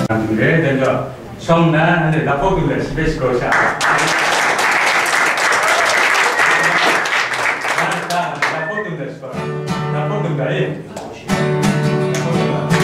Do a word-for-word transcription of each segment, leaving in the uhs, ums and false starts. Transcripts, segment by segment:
Nang re, dan jaw, shawng nna, nanhte lahpawt dum let shi hpe shagraw sha. Nang ta, lahpawt dum let shagraw. Lahpawt dum let e. Lahpawt dum let.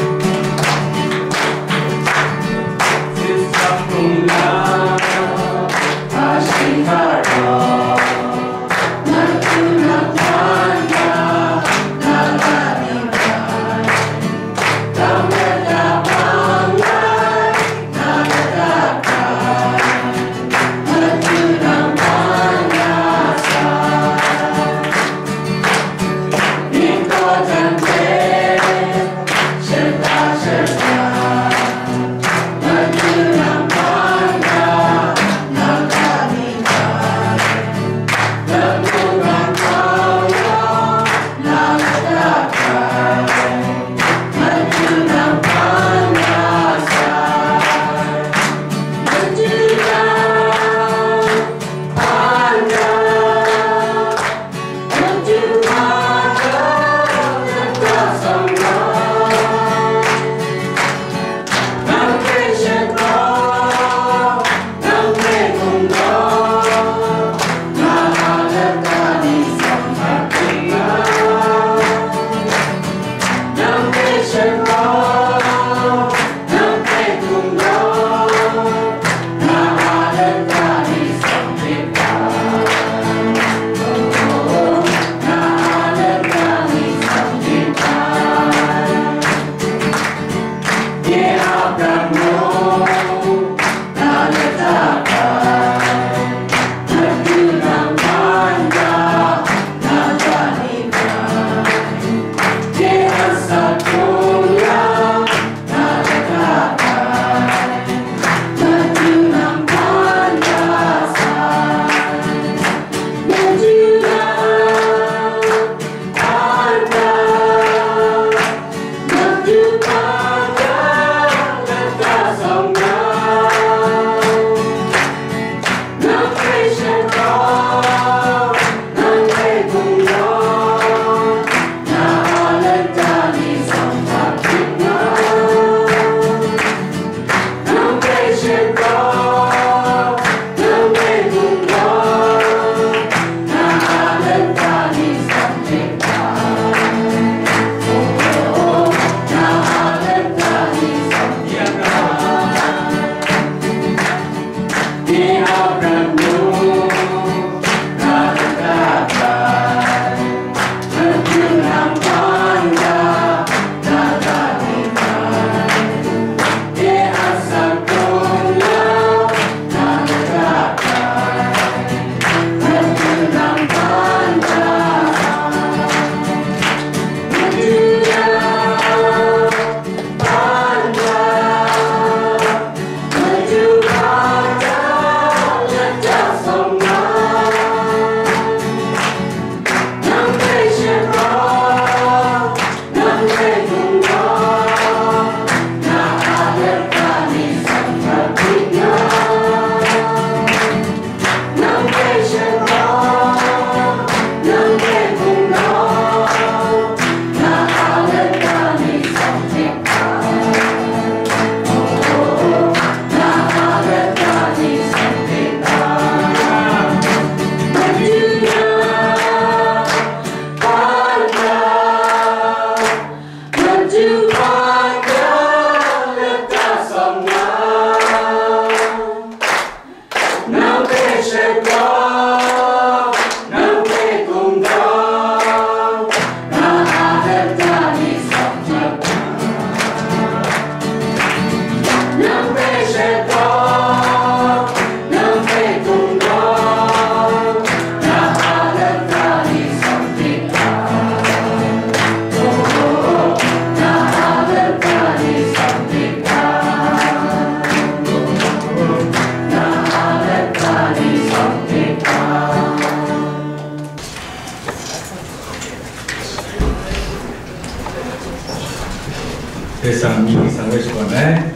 Hpe sang mi sang we shawan ai.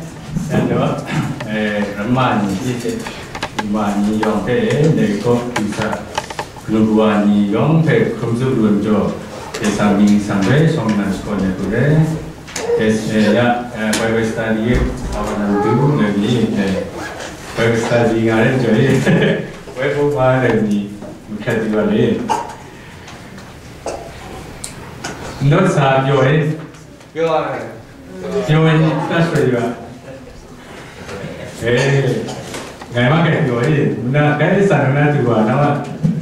Yan daw, eh, ramma ni hte, ma ni yawng hpe, dai kawp du sa, hkrum wa ni yawng hpe hkrum tsup lu ai majaw, hpe sang mi sang we shawng nnan shakawn ai hku rai. Hpe အဲရအဲ Bible study ရဲ့ဘာဝနာတူလည်းမီးအဲ Bible study ငါလည်းကြော်ရေးဝဲပုံမှားလည်းမီးမခက်သေးပါလေ။ တော့စာပြောရင်ပြောရတယ်ပြောရင်တတ်ဆွေရအဲငါမကပြောရင်နာကဲစာနာတူပါတော့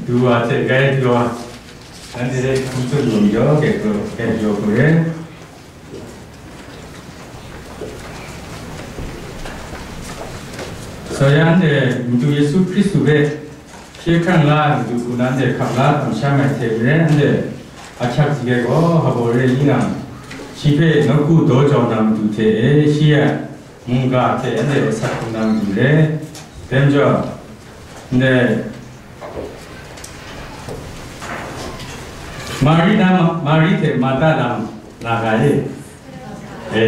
တူပါတဲ့ကဲပြောအဲ့ဒီကုသိုလ်ကိုရောကဲပြောကဲပြောကိုရယ် ဆိုရန်တဲ့မတူယေရှုခရစ်သူပဲရှေးခန့်ကမတူကူနန်းတဲ့ခပ်လားအရှမ်းမဲ့ထဲရဲတဲ့အချက်ကြီးရဲ့ကောဟဘော်ရဲကြီးနံရှိဖဲနှုတ်ကူတော်ကြောင့်နံတူထဲရှိရမူကထဲတဲ့ဆက်ကူနံတူရဲတဲကြောင့်တဲ့ မာရိနာမ- မာရိထဲမာသလံလာဂါယေအဲ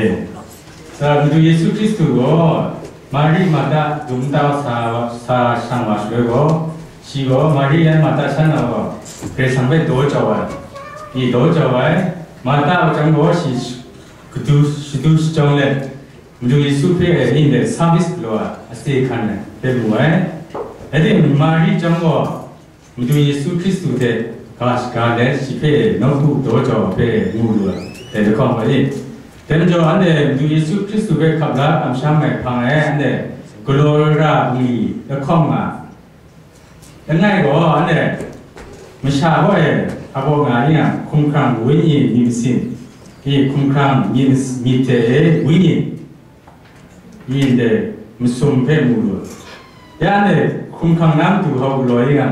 စာမတူယေရှုခရစ်သူကိုမာရိမာသဒုံတဝါစာစာရှံဝါဆွဲကိုရှိကိုမာရိယန်မာသရှံတော်ကိုဂရေဆံဘက်ဒေါ်ကြော်ဝါဒီဒေါ်ကြော်ဝါမာသအကြောင်းကိုရှိကတူရှိတူရှိကြောင်းလဲမတူယေရှုခရစ်ရဲ့အင်းတဲ့ service လို့အစေခံတယ်ပြမှုဝဲအဲ့ဒီမာရိကြောင့်ကို မတူယေရှုခရစ်သူတဲ့ဂါရှ်ဂါလဲရှိဖဲနောက်ခုတော့ကြောင့်ဖဲမူလို့တဲ့တခေါက်ပါလေတဲမကျော်အဲ့နဲ့မတူယေရှုခရစ်သူပဲခပ်လားအမ်ရှားမဲ့ဖန်ရဲ့အဲ့နဲ့ဂလောရမီတခေါက်မှာတနိုင်တော့အဲ့နဲ့မရှာတော့ရဲ့အပေါ်ငါရင်ခုံခံဝိညာဉ်ညီမစင်ဒီခုံခံညီမစင်ညီတဲ့ဝိညာဉ် yin de masum hpe mu lu, ya ne hkumhkrang na matu hkau galaw yin nga,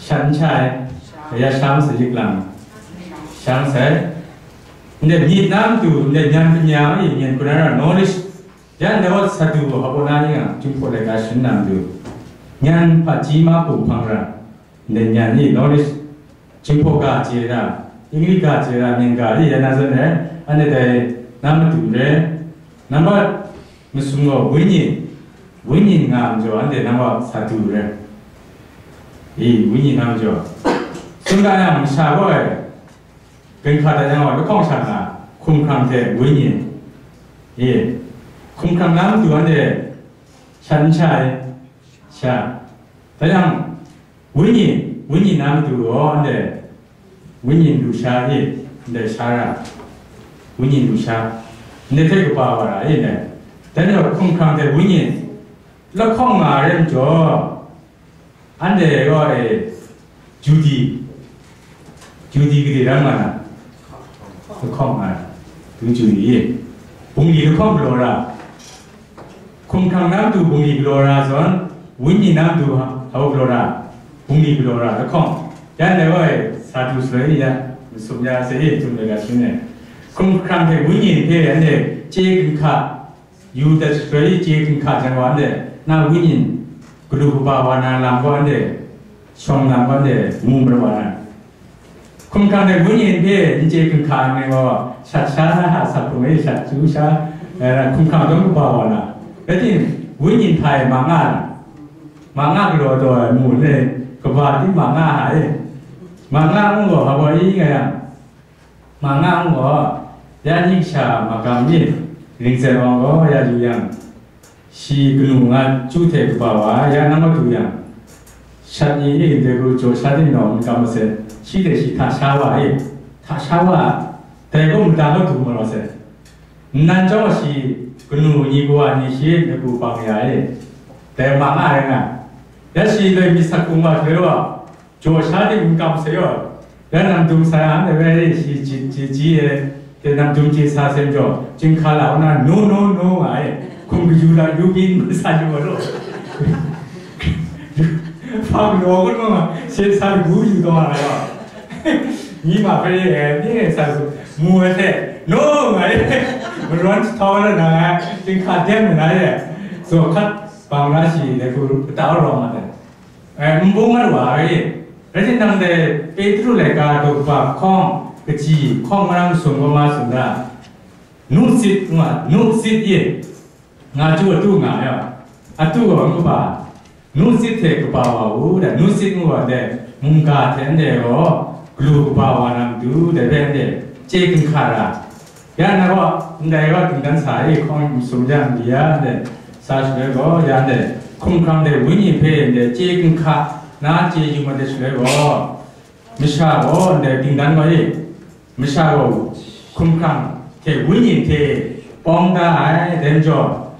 shan n sha ai, ya sha masai yik lang, sha masai, ndai myit na matu ndai nyan kanya e nyan hkun na ra knowledge, ya ndai wa sadu hkau na yin nga, Jinghpaw laika shin na matu, nyan hpaji ma hkum hpang ra, ndai nyan e knowledge, Jinghpaw ga chye ai, Ingli ga chye ai, Myen ga e ya na zawn ai, anhte dai na matu re, nambat masum gaw wenyi, wenyi nga majaw, anhte nang wa sa du re. E, wenyi nga majaw. Tsun ga yang masha gaw ai, ginhka dat yang gaw lahkawng sha nga, hkumhkrang hte wenyi. E, hkumhkrang na matu anhte sha n sha ai, sha. Dai yang, wenyi, wenyi na matu gaw ndai, wenyi lu sha e, ndai sha ra, wenyi lu sha, ndai hte kaba wa ra e ndai. Dai majaw hkumhkrang hte wenyi, lahkawng nga ai rai majaw, anhte gaw e, Judi, Judi gade ram nga na, lahkawng nga, du Judi e, bungli lahkawng galaw ra, Hkumhkrang na matu bungli galaw ra zawn, wenyi na matu hkau galaw ra, bungli galaw ra lahkawng, yan dai gaw e, sa du shaloi ya, masum ya, se e, tsun ai ga shin ai. Hkumhkrang hte wenyi hpe anhte chye ginhka, yu dat shaloi chye ginhka jang wa anhte, na wenyi galu kaba wa na lam gaw anhte, shawng lam gaw anhte, mu maru wa na. Hkumhkrang hte wenyi hpe n chye hkringhka ai ni gaw, shat sha na hta sat hkrung e, shat chu sha, eh, hkumhkrang chyawm kaba wa na. Rai timung, wenyi hta e ma nga na, ma nga galaw taw ai mu le, kaba tim ma nga hta e, ma nga ngu gaw, hpa gaw i nga yang, ma nga ngu gaw, ya ni kasha magam ni, ring tsai awng gaw, ya yu yang, Shi kanu nga chyu hte kaba wa ya nang madu yang, shat ni e ndai gaw jaw sha dingnaw n kam masai, shi hte shi hta sha wa e, hta sha wa, dai gaw mada madu ma law sai. Nnan chyawm shi kanu ni kawa ni shi lagu bang ya e, dai ma nga ai nga. Ya shi loi mi sat hkung wa shaloi wa, Jaw sha ting n kam sai gaw, ya nang dum sai a, ndai rai e, shi ji, ji, ji e, de nang dum chye sa sai majaw, chyinghka la wa na, no, no, no, nga e, hkum kaju la, yu byin, sa yu wa law. Hpa galaw kun ma, ma, she sa yu, yu taw nga ai gaw. Ni ma hpe e, ni e sa su, mu ai hte, no, nga e, marawn sa htau ai la na, chyinghka dem na e, zaw hkat bang la shi, dai hku kata rawng nga ai. E, n bung mat wa ai. Rai timung, dai Petru laika daw kaba hkawng, kaji hkawng maram sung gaw ma sung ga, nu sit nga, nu sit ye, nga chyu atu nga ya, atu gaw n kaba, nu sit hte kaba wa u, dai nu sit ngu wa dai mungga hte ndai gaw, galu kaba wa na matu, dai hpe ndai chye ginhka ra, Ya na gaw, ndai gaw dingdan sa e, hkawng masum yang di ya, ndai sa shaloi gaw, ya ndai hkumhkrang de wenyi hpe ndai chye ginhka na chye yu mat de shaloi gaw, masha gaw ndai dingdan gaw e, masha gaw hkumhkrang hte wenyi hte pawng da ai, dai majaw,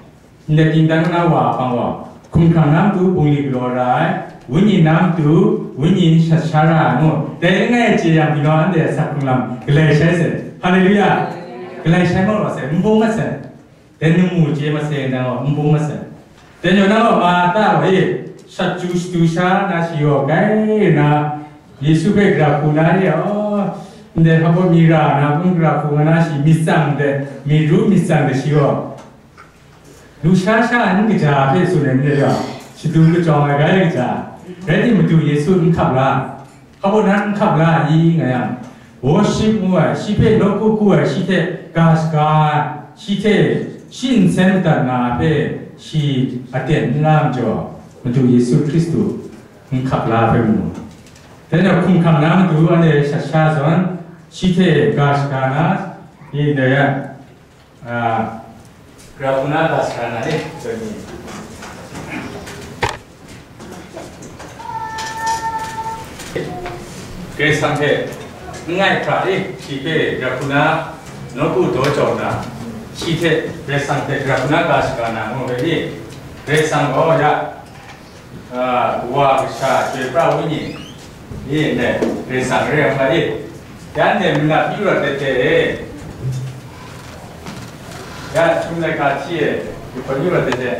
ndai dingdan na wa hpang gaw, hkumhkrang na matu bungli galaw ra ai, wenyi na matu wenyi shat sha ra ai ngu, dai langai chye yang, binaw anhte a asak hkrung lam galai shai sai. Haleluya! Galai shai mat wa sai, n bung mat sai. Dai ningmu chye mat sai, nang gaw n bung mat sai. Dai nyaw nang gaw ma ta wa e, shat chyu shatu sha na shi gaw grai na, Yesu hpe gara hku na re, aw, ndai hpa baw mi ra na, kun gara hku nga na shi myit tsang de, myit ru myit tsang de shi gaw, lusha sha n kaja hpe tsun ai myit gaw, shadum kachyawng ai grai kaja, rai timung, madu Yesu n hkap la, hpa baw nan n hkap la i nga yang, worship ngu ai, shi hpe nawku ku ai, shi hte ga shaga ai, shi hte shi nsen madat na hpe shi aten n la majaw, madu Yesu Hkristu n hkap la hpe mu. Dai nang hkumhkrang na matu anhte shat sha zawn, shi hte ga shaga na, i dai a, a, gara hku na ga shaga na ni, zawn ni. Karai Kasang hte n ngai hkra i, shi hpe gara hku na nawku daw jau na, shi hte Karai Kasang hte gara hku na ga shaga na ngu ai ni, Karai Kasang gaw ya, a, wa kasha chyoi pra wenyi ni ndai Karai Kasang re ai hpa i, yan de manat yu rawt de hte e, ya, Chyum Laika hti e, yu hpa yu rawt de hte,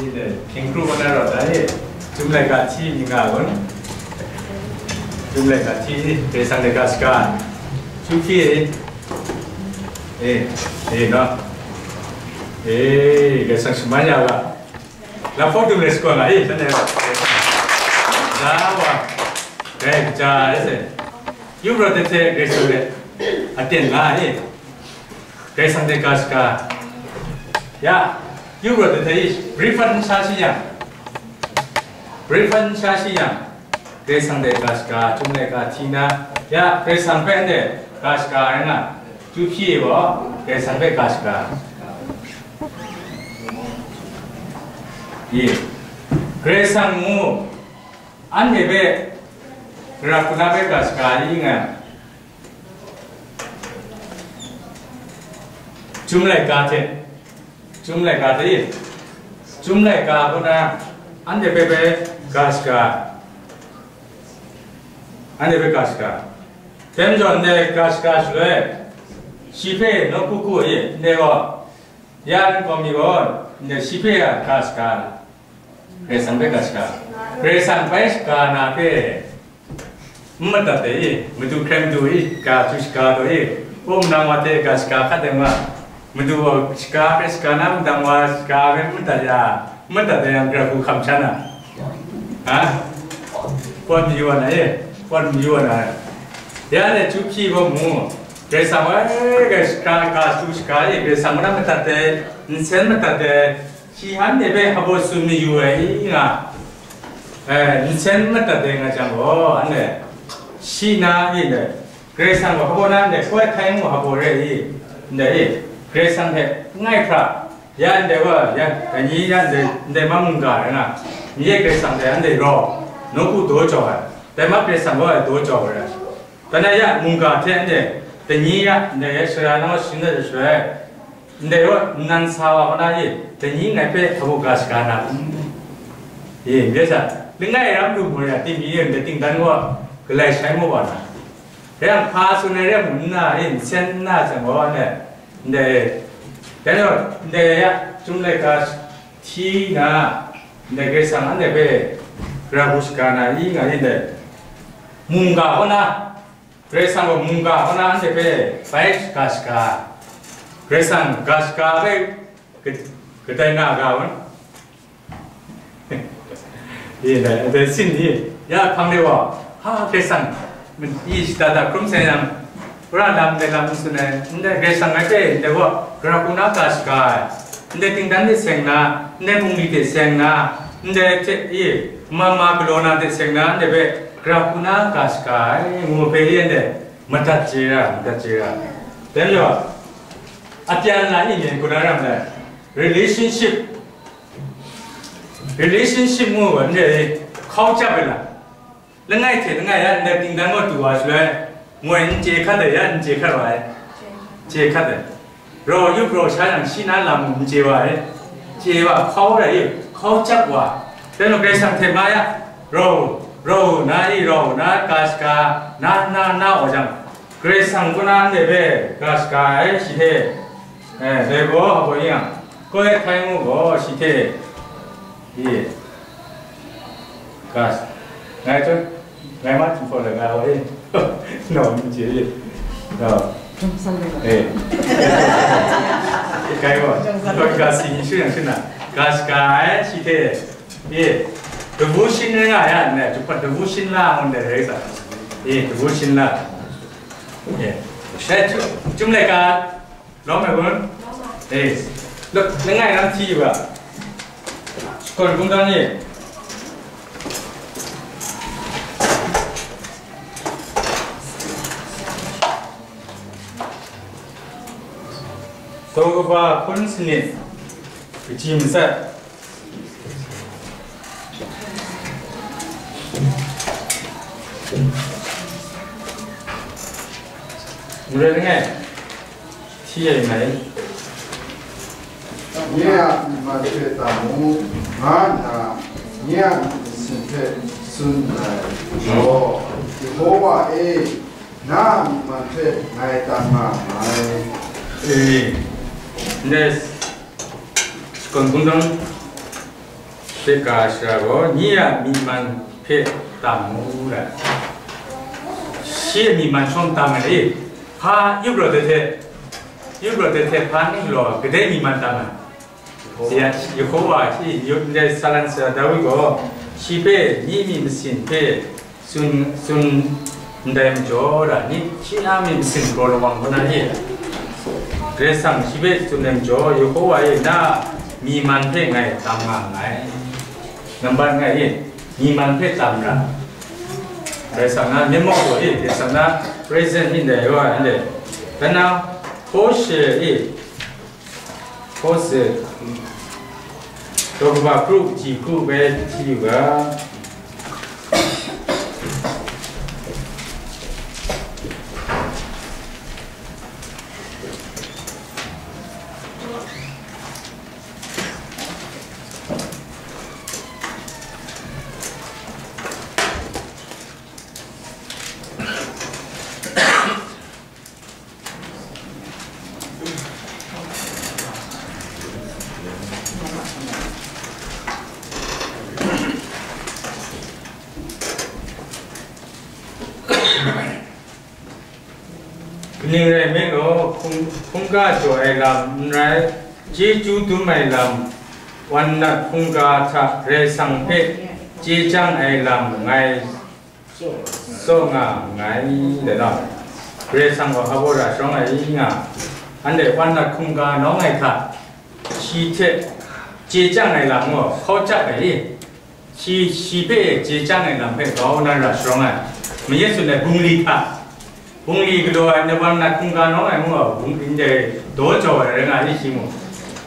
ni ndai hkying kru wa na rawt da e, Chyum Laika hti ni nga kun, Chyum Laika hti, Karai Kasang de ga shaga, Chyum hti e, e, e, no, e, Karai Kasang shaman ya ga. Lahpawt dum le shakawn la, e, shanhte, la wa, grai kaja ai se. Yu rawt de hte Karai Kasang de aten nga ai, Karai Kasang de ga shaga. Ya, yu rawt de hte i, breakfast n sha shi yang, breakfast n sha shi yang, Karai Kasang de ga shaga, Chyum Laika hti na, ya, Karai Kasang hpe anhte ga shaga ai nga, Chyum hti e gaw, Karai Kasang hpe ga shaga. Ye. Karai Kasang mu, anhte hpe gara hku na hpe ga shaga i nga, Chyum Laika hte, Chyum Laika hte i, Chyum Laika hku na anhte hpe bai ga shaga, anhte hpe ga shaga. Dai majaw ndai ga shaga shaloi, shi hpe nawku ku i, ndai gaw, ya n gaw mi gaw, ndai shi hpe ya ga shaga, Karai Kasang hpe ga shaga, Karai Kasang bai shaga na hpe, n madat de i, madu hkrai madu i, ga htu shaga taw i, uwm nang wa hte ga shaga hkat ai nga, madu gaw shaga hpe shaga na, madang wa shaga hpe n madat ya, n madat de yang, gara hku hkam sha na, ha? Pawt mayu wa na e, pawt mayu wa na e. Ya le, Chyum hti gaw mu, Karai Kasang wa, e, ga shaga, ga htu shaga e, Karai Kasang wa na madat de, nsen madat de, shi anhte hpe hpa baw tsun mayu ai i nga, e, nsen madat de nga jang gaw, anhte shi na i ndai, Karai Kasang gaw hpa baw na ndai koi hkai ngu hpa baw re i, ndai i, Karai Kasang hte n ngai hkra, ya ndai wa, ya, dai ni ya ndai, ndai ma mungga rai nga, nye Karai Kasang dai anhte rau, nawku daw jau ai, dai ma Karai Kasang gaw daw jau ai rai. Dai na ya mungga hte anhte, dai ni ya, ndai ya sara na wa sharin dat ai shaloi, ndai wa nnan sa wa hpa na i, dai ni ngai hpe hpa baw ga shaga na, e, n re sa, langai ram lu mu ya, timyi e, ndai tingdan gaw galai shai mu wa na. Rai yang, hpa tsun ai re ai mung n na, e, nsen n na jang gaw, ndai, ndai, dai gaw, ndai ya, Chyum Laika hti na, ndai Karai Kasang anhte hpe gara hku shaga na i nga i ndai, mungga kaw na, Karai Kasang gaw mungga kaw na anhte hpe bai shaga shaga, Karai Kasang ga shaga hpe ka-, kadai na ga wan. Ye, dai, dai sin ni, ya hpang de wa, ha, Karai Kasang, i shada da hkrum sai yang, pra lam de lam tsun ai, ndai Karai Kasang ai hpe, ndai wa, gara hku na ga shaga ai, ndai tingdan de seng na, ndai bungli de seng na, ndai hte, i, ma ma galaw na de seng na, ndai hpe, gara hku na ga shaga ai, ngu hpe, i, ndai, madat chye ra, madat chye ra. Dai majaw, အပြန်အလှန် အင်္ဂလိပ်က relationship, relationship မှုကို နည်းနည်း ခေါင်းကျပ်ပဲလား။ လက်ငယ်ထဲ လက်ငယ်ရ လက်တင်တန်းကို တူပါဆိုလဲ ငွေ အင်္ဂလိပ်ခတ်တယ် ရ အင်္ဂလိပ်ခတ်ပါရဲ့။ ခြေခတ်တယ်။ ရော်ရုပ်ရော်ဆန်း ရှိနားလမ်း မကြေပါရဲ့။ ကြေပါ ခေါင်းရည် ခေါင်းကျပ်ပါ။ တဲလို့ ကဲဆန်ထဲမှာရ ရော် ရော်နာ အီ ရော်နာ ကါစကာ နာ နာ နာ အော်ကြ။ ကရစ်စံကိုနားနဲ့ပဲ ကါစကာ အဲ ရှိတဲ့ အဲ ဘယ်ကော အပေါ်ရင် ကိုယ့်ရဲ့ ထိုင်မှုကို ရှိတဲ့ ဒီ ကါစ ငါတို့ ငါမထူဖို့လည်း ငါဝဲ နော် မကြည့်ရ နော် အဲ ကဲကော ကါစကာ ရှိရင် ရှိနာ ကါစကာ အဲ ရှိတဲ့ ဒီ devotion နဲ့ ငါရ နဲ့ devotion လာ အောင်တယ် ရစား ဒီ devotion လာ အဲ ရှက် จุ่มเลยกา လောမယ်ကွန်း။ အေး။ လ လငယ်နာထီးပါ။ စကွန်ကွန်တန်းကြီး။ သောကဘာခွန်းစနစ် ကချင်စက် မရငယ် ထီးရိုက်နိုင်။ မြေအမံမန်ဖက်တမူငါနာမြေအမံစင်ဖက်စွန်နိုင်ရောယေဟောဝါအေနာမံမန်ဖက်ငါတမငါငါ အေး next ကွန်ကွန်ဒွန် Pekka shara gaw, nye a myi man hpe tam ngu ra. Shi a myi man shawng tam ai ni? Hpa yup rawt ai hte, yup rawt ai hte hpa n galaw ai, kadai myi man tam ai? Ya, Yehowa shi yup ndai sa lan sara Dawi gaw, shi hpe nye myi masin hpe tsun, tsun ndai majaw, ra ni, shi na myi masin kraw lawang kaw na e, Karai Kasang shi hpe tsun ai majaw, Yehowa e, na myi man hpe ngai tam nga nngai. Nambat ngai e, myi man hpe tam ra. Karai Kasang na myit maw taw e, Karai Kasang na present myit ndai yaw ai, ndai. Dan na, Hkawshe e, Hkawshe, daw kaba kru, ji kru bai hti u ga. Kaning rai nme law, hkung-, hkungga jaw ai lam n rai, chyeju dum ai lam, wan nat hkungga hta Karai Kasang hpe chye chyang ai lam ngai tsaw nga nngai, dai na, Karai Kasang gaw hpa baw ra sharawng ai nga, anhte wan nat hkungga nawng ai hta, shi hte chye chyang ai lam gaw hkau chyap ai, shi, shi hpe chye chyang ai lam hpe grau na ra sharawng ai, mayat tsun ai bungli hta, bungli galaw ai, wan nat hkungga nawng ai ngu gaw, bungli ndai daw jau ai rai nga ai, shi mung,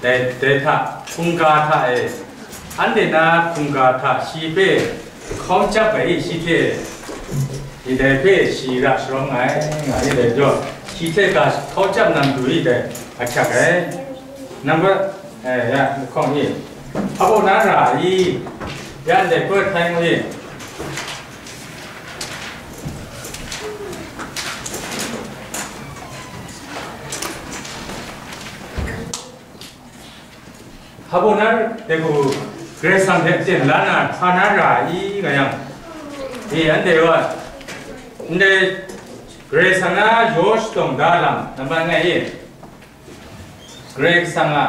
dai, dai hta, hkungga hta e, anhte na hkungga hta shi hpe hkau chyap ai, shi hte, shi dai hpe shi ra sharawng ai, nga ai dai jaw, shi hte ga hkau chyap na matu e dai ahkyak ai. Number, eh, ya, lahkawng e, hpa baw na ra ai, ya ndai kawt htai ngu e. Hpa baw na, dai hku, Karai Kasang hte ten la na, hpa na ra ai, nga yang, e, anhte wa, ndai, Karai Kasang na yaw shatawng da lam, nambat ngai e, Karai Kasang a,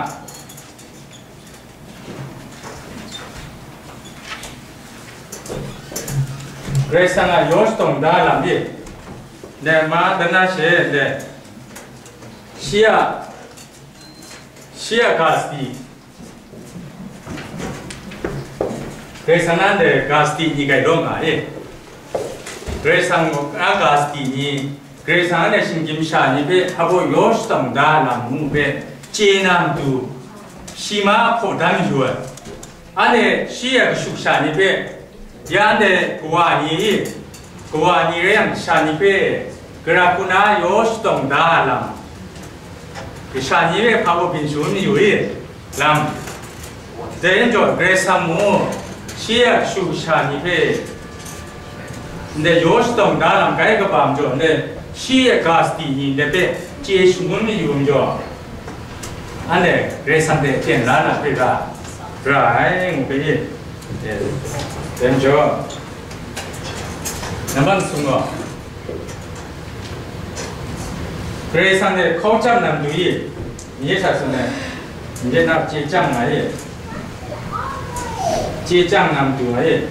Karai Kasang a yaw shatawng da lam e, ndai ma, dan na she, ndai, shi a, Shi a ga sadi, Karai Kasang nan de ga sadi ni gai law nga e. Karai Kasang a ga sadi ni, Karai Kasang anhte shinggyim sha ni hpe hpa baw yaw shatawng da lam ngu hpe chye na matu, shi ma hpaw dan mayu ai. Anhte shi a kashu kasha ni hpe, ya anhte kawa ni, kawa ni rai yang, kasha ni hpe gara hku na yaw shatawng da lam, kasha ni hpe hpa baw byin shangun mayu i lam. Dai rai nna, Karai Kasang mung shi a kashu kasha ni hpe ndai yaw shatawng da lam kai kaba majaw, ndai shi a ga sadi ni ndai hpe chye shangun mayu majaw, anhte Karai Kasang hte ten la na hpe ra, ra ai, ngu hpe i. Dai majaw, nambat sung gaw, Karai Kasang hte hkau chyam na matu i, nye sha tsun ai, nye na chye chyang nga i, chye chyang na matu nga i,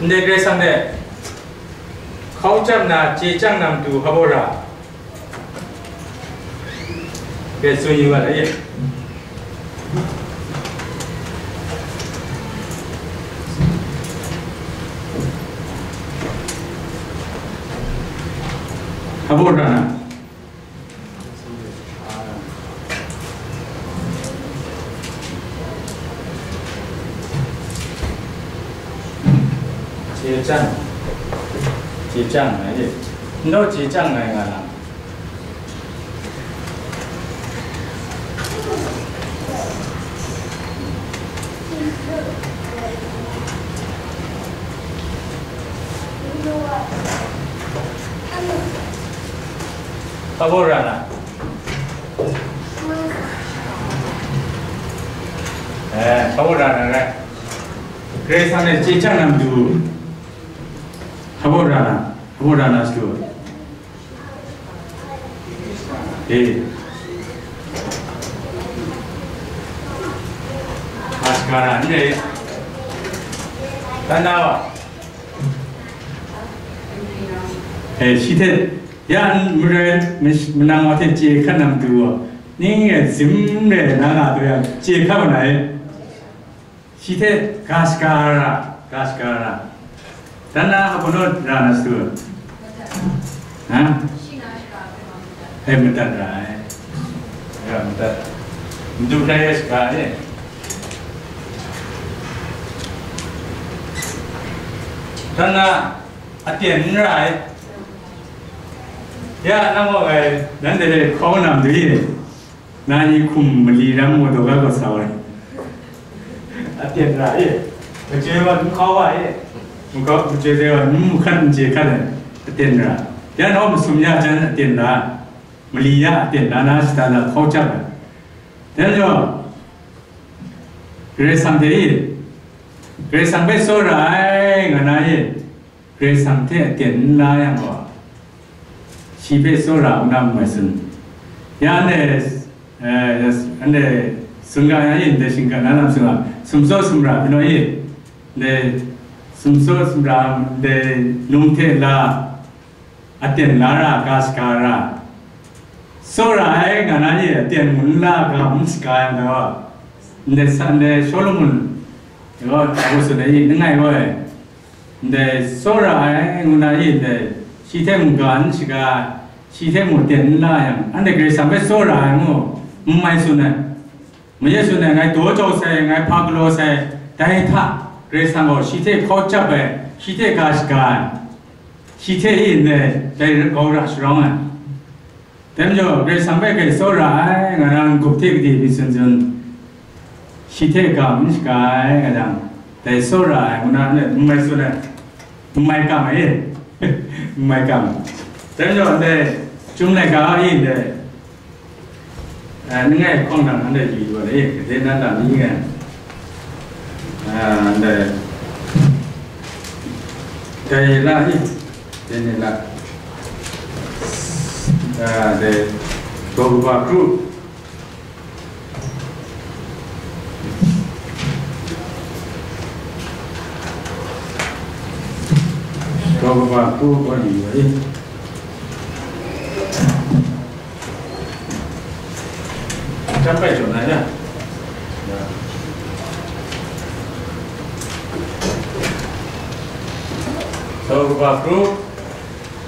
ndai Karai Kasang hte hkau chyam na chye chyang na matu hpa baw ra, hpe tsun yu ga ai. Hpa baw ra na. Chye chyang, chye chyang ai, n taw chye chyang ai nga na. Hpa baw ra na? Eh, hpa baw ra na rai. Karai Kasang hte chye chyang na matu, hpa baw ra na, hpa baw ra na shadu. Eh. Ashkara, ne. Tana wa. Eh, shi hte, ya, marai, manang wa hte chye hkrat na matu gaw, ning e zim re na nga taw yang, chye hkrat wa na e. Shi hte ga shaga ra, ga shaga ra. Dan na hpa baw ra na shadu? Ha? E, madat ra ai. Ya, madat. Madu hkrai e shaga e. Dan na, aten n ra ai. Ya, nang gaw ngai, nanhte hpe hkau na matu e. Na ni hkum mali ram mung daw ga gaw sa ai. Aten ra e. Machye wa n hkau wa e. N hkau, machye de wa n mu hkat n chye hkat ai. Aten ra. Ya nau masum ya jan aten ra. Mali ya aten ra na shada la hkau chyap ai. Dai majaw, Karai Kasang hte i, Karai Kasang hpe tsawra ai nga na e. Karai Kasang hte aten n la yang gaw, shi hpe tsawra n na n mai tsun. Ya anhte, eh, anhte tsun ga yang e, ndai shinggan na lam tsun ga, sumtsaw sumra hpyi naw e, ndai sumtsaw sumra, ndai num hte la aten la ra, ga shaga ra, tsawra ai nga na e, aten mung n la, ga mung shaga yang gaw, ndai sa, ndai Shawlumon gaw, agu tsun ai, langai gaw e, ndai tsawra ai ngu na e, ndai shi hte mung ga n shaga, shi hte mung aten n la yang, anhte Karai Kasang hpe tsawra ai ngu, n mai tsun ai. Maye tsun ai, ngai daw jau sai, ngai hpa galaw sai, dai hta Karai Kasang gaw shi hte hkau chyap ai, shi hte ga shaga ai, shi hte e ndai, dai grau ra sharawng ai. Dai majaw, Karai Kasang hpe grai tsawra ai, nga na n-gup hte gade myit tsun tsun, shi hte ga n shaga ai, nga jang, dai tsawra ai, ngu na n mai tsun ai. N mai kam ai, n mai kam. Dai majaw, ndai, Chyum laika e ndai, eh, langai hkawng nang ndai yu yu ai, gade nan lam ni ngai. Ah, ndai, Daniela ni, Daniela, ah, ndai, Gawgaba Group, Gawgaba Group wa ni wa e. Chan bai jaw na ya. Ya. Gawgaba Group,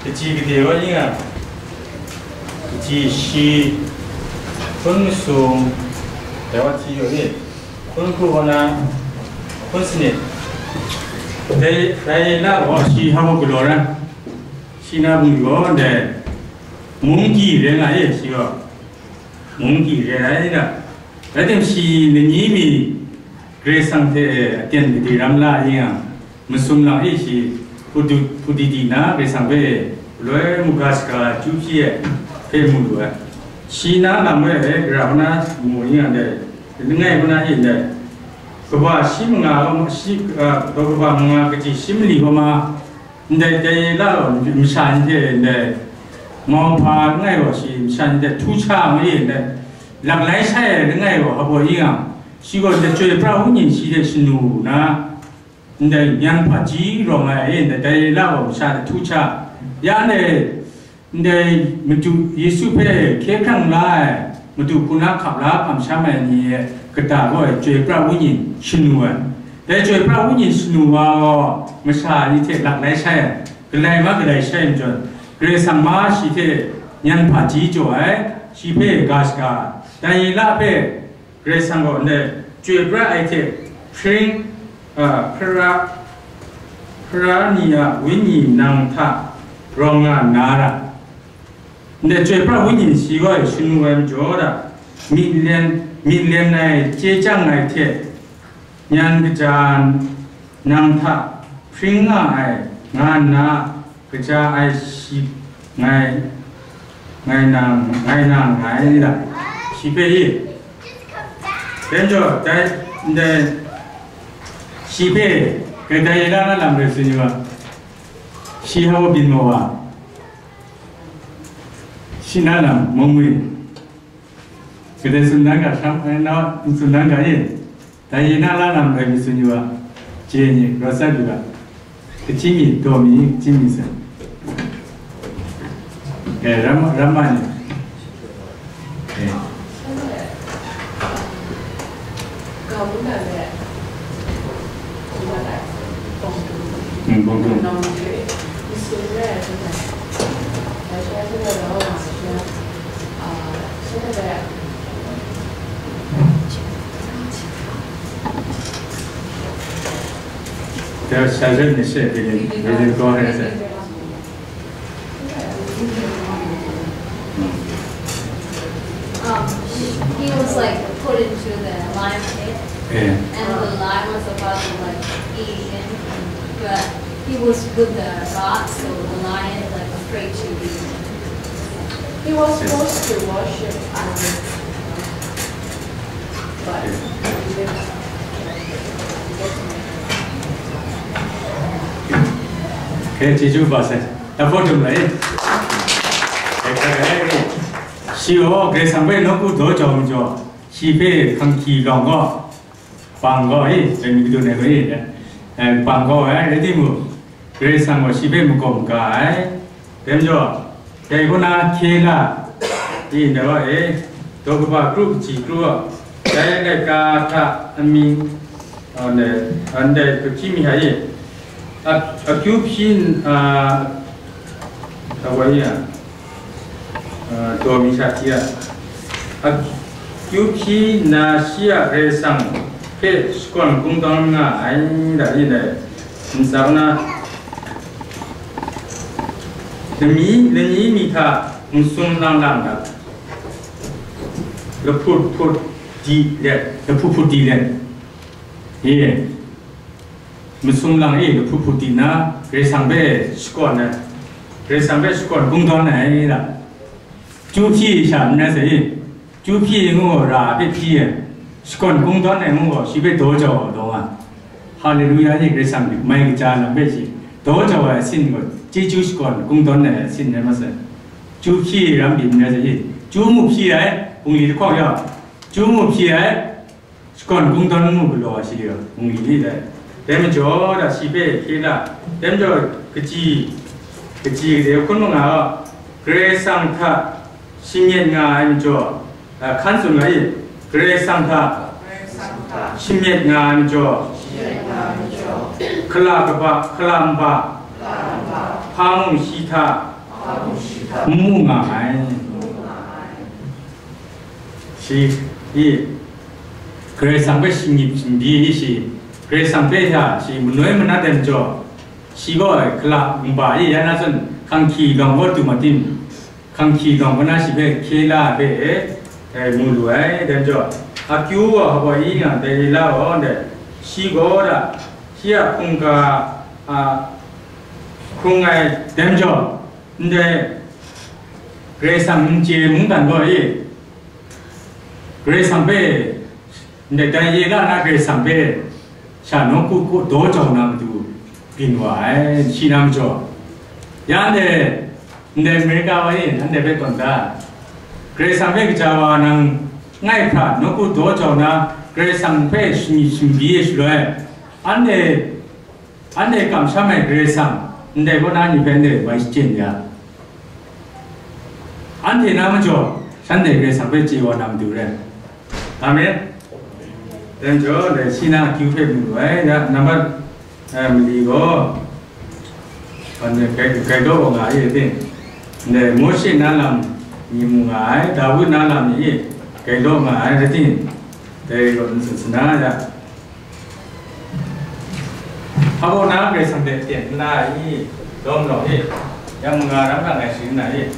kaji gade wa ni nga. Shi, shi, hpun masum, dai wa hti yu ni, hpun hku wa na, hpun sanit, dai, dai la gaw shi hpa mung galaw rai, shi na mung gaw ndai, mungki rai nga e, shi gaw, mungki rai ai na, rai tim shi nani mi Karai Kasang hte aten gade ram la yang, masum lang e shi, hpudi, hpudi di na Karai Kasang hpe galoi muga shaga chyu hpyi ai hpe mu lu ai. Shi na lam e, gara hpuna mu ning a ndai, langai hpuna e ndai, kaba shi manga, shi, a, kaba manga kaji shi mali hkawma, ndai dai la gaw masha ni hte ndai, mauhpa langai gaw shi masha ni hte htu sha nga e ndai, laklai shai ai langai gaw hpa ning a, shi gaw ndai Chyoi pra Wenyi shi hte shanu na, ndai nyan hpaji rawng ai, ndai Dalila gaw masha hte htu sha, ya ndai, ndai Madu Yesu hpe hkye hkrang la ai, Madu hku na hkap la hkam sham ai ni e kata gaw ai Chyoi pra Wenyi shanu ai. Dai Chyoi pra Wenyi shanu wa gaw masha ni hte laklai shai ai, galai ma galai shai ai majaw, Karai Kasang ma shi hte nyan hpaji jaw ai, shi hpe ga shaga, Dalila hpe Karai Kasang gaw ndai Chyoi pra ai hte hpring, a, hpara, hpara ni a Wenyi nang hta rawng nga na ra. Ndai Chyoi pra Wenyi shi gaw shanu ai majaw da, myi len, myi len ai chye chyang ai hte, nyan kaja nang hta hpring nga ai, nga nna, kaja ai shi ngai, ngai nang, ngai nang ngai la, shi hpe i, dai majaw, dai, ndai, shi hpe, kadai la na lam rai tsun yu a, shi hpa byin maw wa, shi na lam mung mi, kadai tsun dan ga, sham, eh, na, tsun dan ga i, Dai ye na la lam rai mi tsun yu a, je ni, raw tsat yu a, kachyi mi, daw mi, kachyi mi sai. Eh, ram, ram ma ni. Eh. Mm, bong dum. There are several mistake within, within God has a Um, he was like put into the lion pit, Yeah. and the lion was about to like eat him, but he was with the God, so the lion like afraid to eat him. He was supposed to worship idols, but he didn't. Okay, Jeju ba sai. Dapo dum lai. Shi gaw Karai Kasang hpe nawku daw jau majaw, shi hpe hkangki lawng gaw, bang gaw e, dai mi kadun ai gaw e, eh, bang gaw ai, rai timung, Karai Kasang gaw shi hpe makawm ga ai. Dai majaw, dai kaw na hkye la, di ndai wa e, daw kaba kru kaji kru a, dai laika hta amying, a, ndai, a, ndai hpyi mi hta e, a, akyu hpyi, a, a, wa e a, a, daw mi sha hti a, akyu hpyi nna shi a Karai Kasang hpe shakawn kungdawn nga ai, da e ndai, ntsa na, lami, lani mi hta masum lang lang dat, lahput hput di let, lahput hput di let, e, masum lang e lahput hput di nna, Karai Kasang hpe shakawn ai, Karai Kasang hpe shakawn kungdawn ai da. Chyu hpyi sha n rai sai, chyu hpyi ngu gaw ra hpe hpyi ai, shakawn kungdawn ai ngu gaw shi hpe daw jau ai daw nga. Haleluya ni Karai Kasang mai kaja lam hpe shi daw jau ai asin gaw, chyeju shakawn kungdawn ai asin rai masai. Chyu hpyi ram byin n rai sai, chyu mu hpyi ai, bungli lahkawng yawng, chyu mu hpyi ai, shakawn kungdawn mu galaw ai shi gaw, bungli ni dai. Dai majaw da shi hpe hkye la, dai majaw kaji, kaji de hkun manga gaw, Karai Kasang hta shi myit nga ai majaw, a, hkan tsun ga i, Karai Kasang hta shi myit nga ai majaw, hkala kaba, hkala nba, hpa mung shi hta n mu nga ai. Shi, i, Karai Kasang hpe shinggyim shingbi i shi, Karai Kasang hpe hta shi manoi manat ai majaw, shi gaw hkala nba i, ya na zawn hkanghki lawng gaw du ma tim, hkanghki lawng kaw na shi hpe hkye la ai hpe, e, mu lu ai, dai majaw, akyu gaw hpa i nga, dai la gaw, dai, shi gaw da, shi a hkungga, a, hkrung ai, dai majaw, ndai, Karai Kasang n chye mungdan gaw i, Karai Kasang hpe, ndai dai ye la na Karai Kasang hpe, sha nawku daw jau na matu byin wa ai, shi na majaw. Ya ndai, ndai Amerika wa e, anhte hpe tawn da. Karai Kasang hpe kaja wa nang ngai hkra nawku daw jau na, Karai Kasang hpe shani shingbi e shaloi, anhte Anhte kamsham ai Karai Kasang, ndai kaw na ni hpe ndai bai shachyen ya. Anhte na majaw, shanhte Karai Kasang hpe chye wa na matu re. Amen. Dai majaw, dai shi na akyu hpe mu lu ai, ya, nambat, eh, mali gaw, anhte gai, gai daw wa nga ai, rai tim. Ndai Mawshe na lam ni mu nga ai, Dawid na lam ni gai daw nga ai, rai tim. Dai gaw, n tsun sa na, ya. Hpa baw na Karai Kasang hte ten nna i, lawm law i, yang manga ram nga ai sharin na i.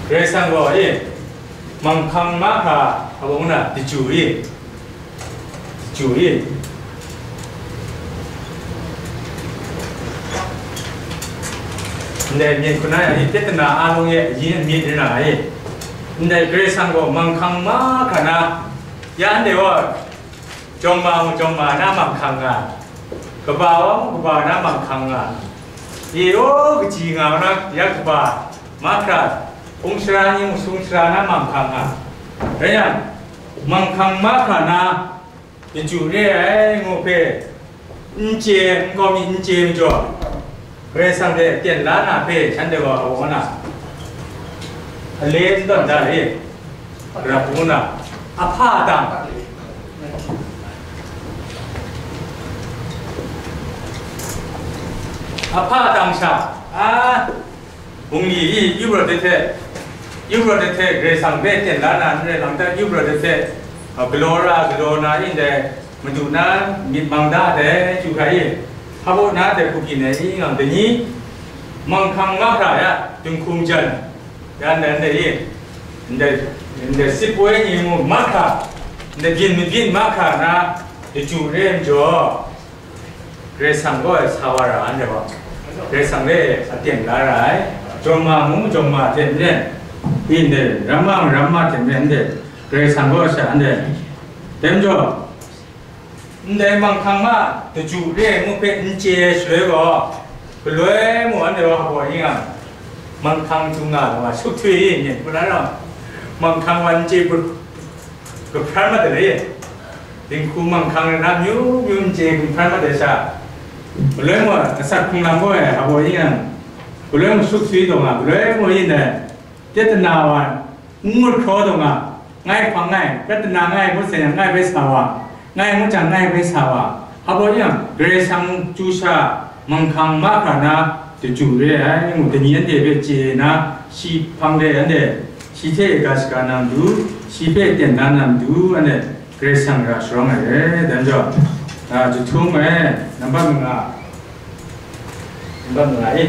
Karai Kasang gaw e, manghkang mahkra a bawng na, daju e, daju e. Ndai myit hkuna yang e, pyatana a lung e, ayin myit rai na e. Ndai Karai Kasang gaw manghkang mahkra na, ya ndai wa, Jawng ma mung jawng ma na manghkang nga, kaba wa mung kaba na manghkang nga, ye o kaji nga na ya kaba mahkra, hpung sara ni mung sung sara na manghkang nga, rai yang, manghkang mahkra na, daju re ai ngu hpe, n chye, nkau mi n chye majaw, Karai Kasang hte ten la na hpe shanhte gaw a-, na, ale n tawn da e, rap ngu na, ahpa dang, ahpa dang sha, a, bungli i, Euphrates hte, Euphrates hte Karai Kasang hpe ten la na n rai lam hta, Euphrates hte, a, galaw ra, galaw na, ndai, Madu na myit mang da ai, chyu hkrai e, hpa baw na dai hku byin ai, i nga dai ni, manghkang mahkra ya, dinghku majan, ya ndai ndai e, ndai, ndai sipoi ni mung mahkra, ndai byin mabyin mahkra na, daju re ai majaw, Karai Kasang gaw sa wa ra ai, ndai gaw, Karai Kasang hpe a ten la ra ai, jawng ma mung jawng ma hte maren, i ndai, ramma mung ramma hte maren, ndai, Karai Kasang gaw sha ndai, dai majaw, Ndai manghkang ma daju re ai ngu hpe n chye ai shaloi gaw, galoi mung anhte wa hpaw ning a, manghkang htung nga ai wa suk htwi i myit hkuna rawng, manghkang wa n chye gu-, gumhpraw mat ai, dinghku manghkang na myu myu n chye gumhpraw mat ai sha, galoi mung asak hkrung lam gaw ai hpaw ning a, galoi mung suk htwi taw nga, galoi mung yin ai, Pyatana wa n ngut hkraw taw nga, ngai hpang ngai, pyatana ngai ngut sai yang ngai bai sa wa, ngai ngut jang ngai bai sa wa, hpa baw yang, Karai Kasang chyu sha, manghkang mahkra na, daju re ai, ngu dai ni anhte hpe chye na, shi hpang de anhte, shi hte ga shaga na matu, shi hpe ten na na matu, anhte Karai Kasang ra sharawng ai re, dan jaw, a, jahtum e, nambat manga, nambat manga e.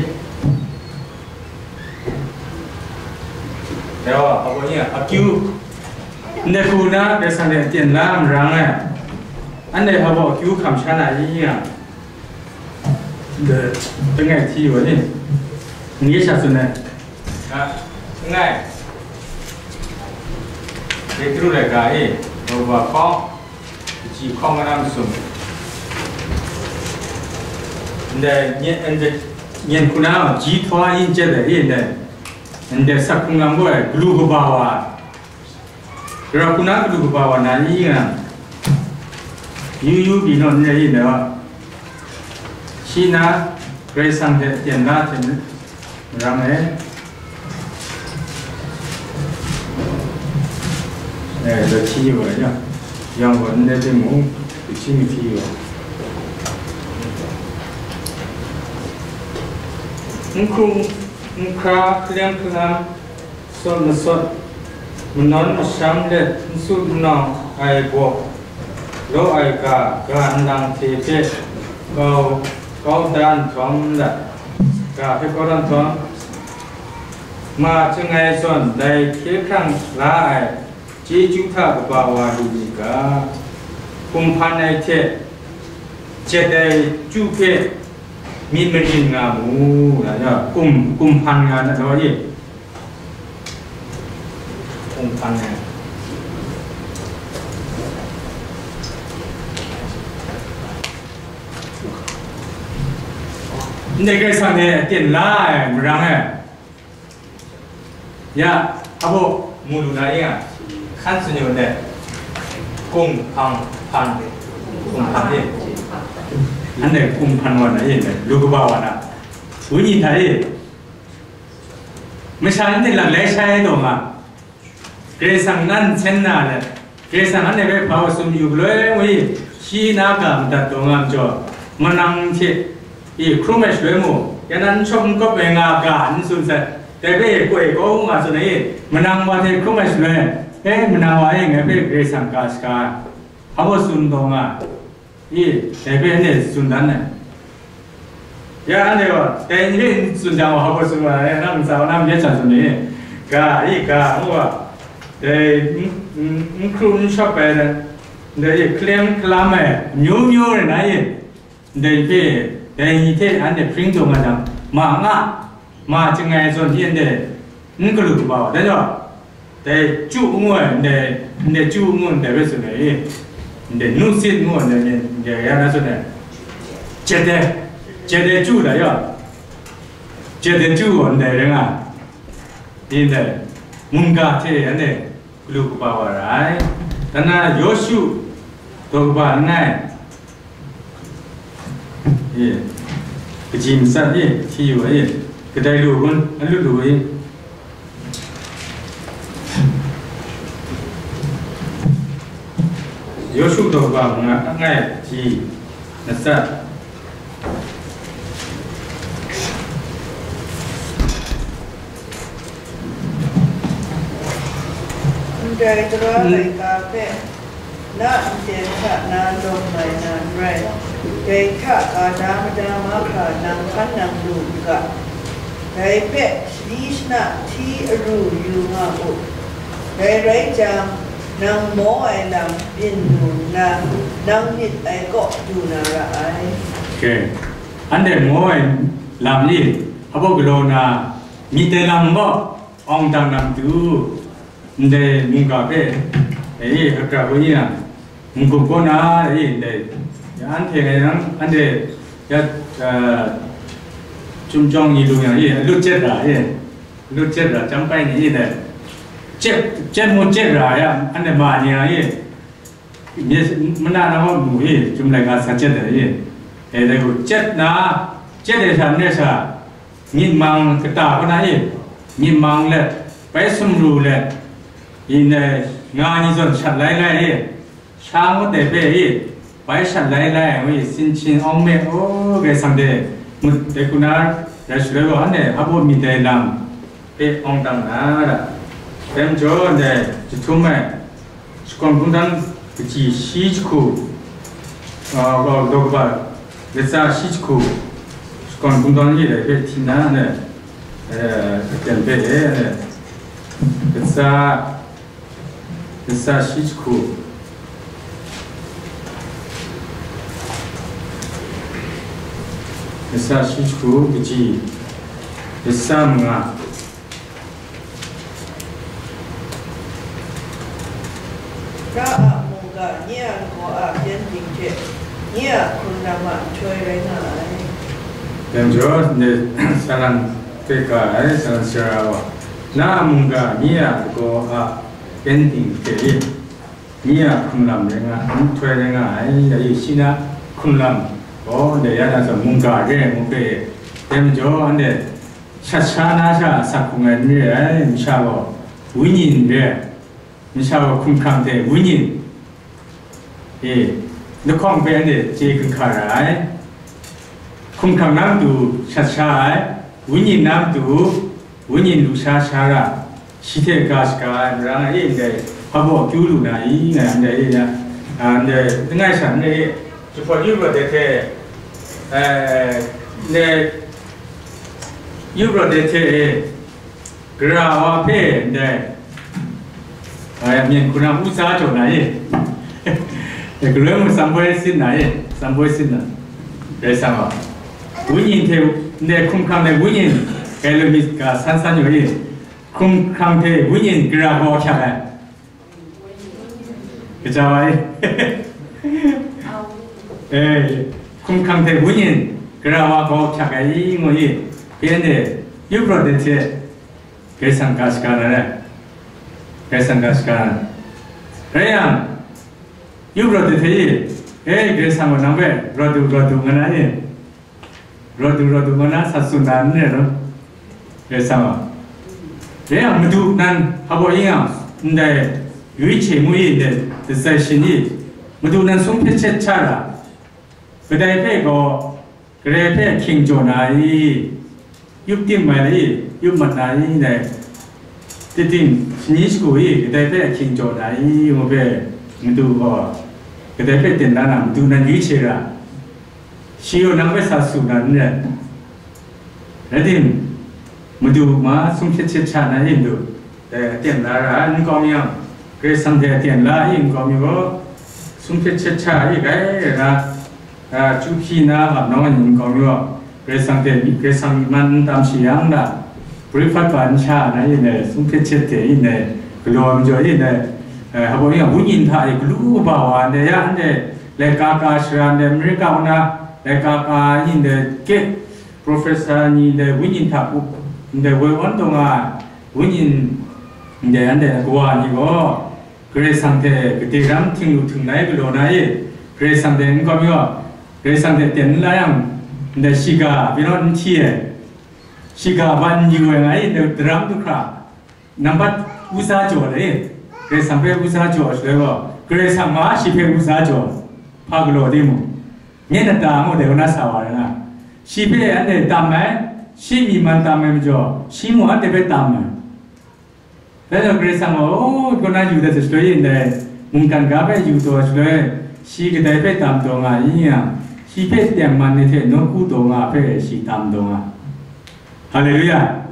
Dai wa, hpa baw ning a, akyu. Ndai hku na, Karai Kasang hte ten la marang ai. Anhte hpa baw akyu hkam sha na i nga. Ndai, langai hti wa ni. Ni sha tsun ai. A, langai. Petru laika e, Roma hkawng. Kaji hkawng na masum. Ndai, nye-, ndai, nyen hku na, ji htaw yin chyet ai, ndai, ndai sak hkrung lam gaw ai, galu kaba wa, gara hku na galu kaba wa na i nga, yu yu pyi naw n rai i, ndai wa, Shi na Karai Kasang hte tyen la hte marang e. Eh, lo hti yu ai ya. Yang gaw n rai timung, hti mi hti yu ai. N hkrung n hkra, hkalem hkalam, sawt masawt, manawn masham let n su n nawng ai baw, law ai ga, ga nlang hte hpe kau, kau da nhtawm lat, ga hpe kau da nhtawm, ma chyangai zawn dai hkye hkrang la ai chyeju hta kaba wa lu myit ga, kumhpan ai hte jet ai chyu hpe myit marin nga mu, na, na, kum, kumhpan nga na, na, wa ye. Kumhpan ai. Ndai Karai Kasang e tyen la ai marang e. Ya, apo, mu lu na e nga. Hkan tsun yu ndai. Kumhpan, hpan de. Kumhpan de. Anhte kumhpan wa na e, lu kaba wa na. Wenyi hta e. Masha ni hte langlai shai ai taw nga, Karai Kasang nan nsen na let, Karai Kasang anhte hpe hpa wa tsun yu galoi ngwi, shi na ga madat taw nga majaw, manang hte, i, hkrum ai shaloi mu, ya nan n shawk n kawp ai nga ga n tsun sai, dai hpe koi kau nga tsun ai, manang wa hte hkrum ai shaloi, e, manang wa e, ngai hpe Karai Kasang ga shaga, hpa wa tsun taw nga, I, dai hpe anhte tsun dan ai. Ya, anhte gaw, dai ni hpe tsun jang gaw, hpa tsun wa ai, nang ntsa wa, nang myit sha tsun ni, ga, i, ga, ngu wa, dai, n, n, n hkru n shawp ai, dai, i, hkalem hkalam ai, amyu myu rai na, i, dai hpe, dai ni hte anhte hpring taw nga jang, ma nga, ma chyangai zawn hte anhte n galu kaba wa, dai gaw, dai chyu ngu ai, ndai, ndai chyu ngu ndai hpe tsun ai, ndai nu sit ngu ndai, ndai ya na tsun ai, jet ai, jet ai chyu dai ya, jet ai chyu gaw ndai rai nga, ndai mungga hte anhte galu kaba wa ra ai. Dan na Yawshu daw kaba langai, e, kaji matsat e, hti yu ai e, kadai lu gun, a lut lu ai. Yawshu daw kaba nga, langai, kaji matsat. Ndai tara laika hpe na nten hta na lawm mai na n rai, dai hta ga da mada mahkra nang hkan nang lu u ga, dai hpe shani shana hti aru yu nga u, dai rai jang, nang maw ai lam byin lu nna, nang myit ai kaw du na ra ai. Okay. Anhte maw ai lam ni, hpa galaw na, myit ai lam gaw, awng dang na matu, ndai mungga hpe, e, akra kau ni na, n-gup kaw na, e, ndai, ya, anhte ngai nang, anhte, ya, a, chyum jawng ni lu yang, e, alut jet ra, e, alut jet ra, chyam pai ni, e, ndai, jet, jet mu jet ra, ya, anhte ma ni yang, e, myit mana na wa mu e, chyum laika sa jet ai e. E, dai gaw, jet na, jet ai sha, n rai sha, myit mang kata kaw na e, myit mang let, bai sumru let, ndai, nga ni zawn shat lai lai e, sha ngut ai hpe e, bai shat lai lai, ngu e, sin hpyin awng me, o, Karai Kasang de, ngut ai hku na, rai shaloi gaw, anhte hpa baw myit ai lam, hpe awng dang na ra. Dai majaw, ndai jahtum ai, shakawn hkungdan kaji shi jahku, a, wa, daw kaba latsa shi jahku, shakawn hkungdan ni dai hpe hti na, ndai, e, aten hpe, e, ndai, latsa, Latsa shi jahku. Latsa shi jahku kaji. Latsa manga. Ra a mungga, nye a lagaw a pyengdin hte, nye a hkrunlam a nhtoi rai nga ai. Dai majaw, ndai Salan hpe ga ai, Salan sara wa, na a mungga, nye a lagaw a pyengdin hte e, nye a hkrunlam rai nga, nhtoi rai nga ai, ya e, shi na hkrunlam, Gaw, ndai ya na zawn mungga re ai ngu hpe, dai majaw, anhte shat sha na sha asak hkrung ai n re ai, masha gaw wenyi n re ai, masha gaw hkumhkrang hte wenyi, e, lahkawng hpe anhte chye ginhka ra ai. Hkumhkrang na matu shat sha ai, wenyi na matu wenyi lu sha sha ra, shi hte ga shaga ai marang e, ndai hpa baw akyu lu na i, nga ndai e, ya, a, ndai langai sha ndai e, jahpawt yu rawt ai hte, e, ndai yu rawt ai hte e, gara wa hpe ndai, e, myen hku na u tsa jaw na e, e, galoi mung tsam boi sin na e, tsam boi sin na, rai sa nga. Wenyi hte, ndai hkumhkrang ai wenyi, gai lu myit ga san san yaw e, hkumhkrang hte wenyi gara gaw hkyak ai. Kaja wa e. E, hkumhkrang hte wenyi gara wa gaw hkyak ai i ngu i, pyi anhte yu rawt ai hte, Karai Kasang ga shaga na rai. Karai Kasang ga shaga na. Rai yang, yu rawt ai hte i, e, Karai Kasang gaw nang hpe rawt du, rawt du nga na e. Rawt du, rawt du nga na sa tsun na n rai law. Rai sa ma. Rai yang, madu nan hpa baw yin yang, ndai yu hte mu i, ndai decision i, madu nan sung hpyet hpyet hta ra, kadai hpe gaw, Karai hpe ahkying jaw na i, yup tim mai la i, yup mat na i, ndai, Tit ting, shani shagu i, kadai hpe ahkying jaw na i, ngu hpe, madu gaw, kadai hpe ten la na, madu nan yu hte ra, shi gaw nang hpe sa su na n rai. Rai tim, madu ma sung hpyet hpyet hta na i, madu, dai aten la ra ai, n kawm yang, Karai Kasang hte aten la i, n kawm yang gaw, sung hpyet hpyet hta i, gai rai na, a, chyu hpyi na lam nawng ai ni nkau mi gaw, Karai Kasang hte, Karai Kasang myi man n tam shi yang na, breakfast ba n sha na, yin ai, sung hpyet hpyet hte yin ai, galaw ai majaw yin ai, e, hpa baw yin ai, wenyi hta e galu kaba wa ndai ya, ndai, laika ka shara ndai, Amerika kaw na, laika ka yin ndai, ke, professor ni ndai, wenyi hta up, ndai, woi awn taw nga ai, wenyi ndai, ndai, kawa ni gaw, Karai Kasang hte gade ram htinglu htingnai galaw na e, Karai Kasang hte n kawm yaw, Karai Kasang hte ten n la yang, ndai shiga pyi naw n hti ai, shiga ban n yu ai nga e, ndai daram du hkra, nambat uza jaw ai, Karai Kasang hpe uza jaw ai shaloi gaw, Karai Kasang ma shi hpe uza jaw, hpa galaw timung, nye nata ngu dai kaw na sa wa ai na, shi hpe anhte tam ai, shi myi man tam ai majaw, shi mung anhte hpe tam ai. Dai gaw Karai Kasang gaw, o, kaw na yu dat ai shaloi yin dai, mungdan ga hpe yu taw ai shaloi, shi kadai hpe tam taw nga i yang, shi hpe tengman ni hte nawku taw nga hpe shi tam taw nga. Haleluya!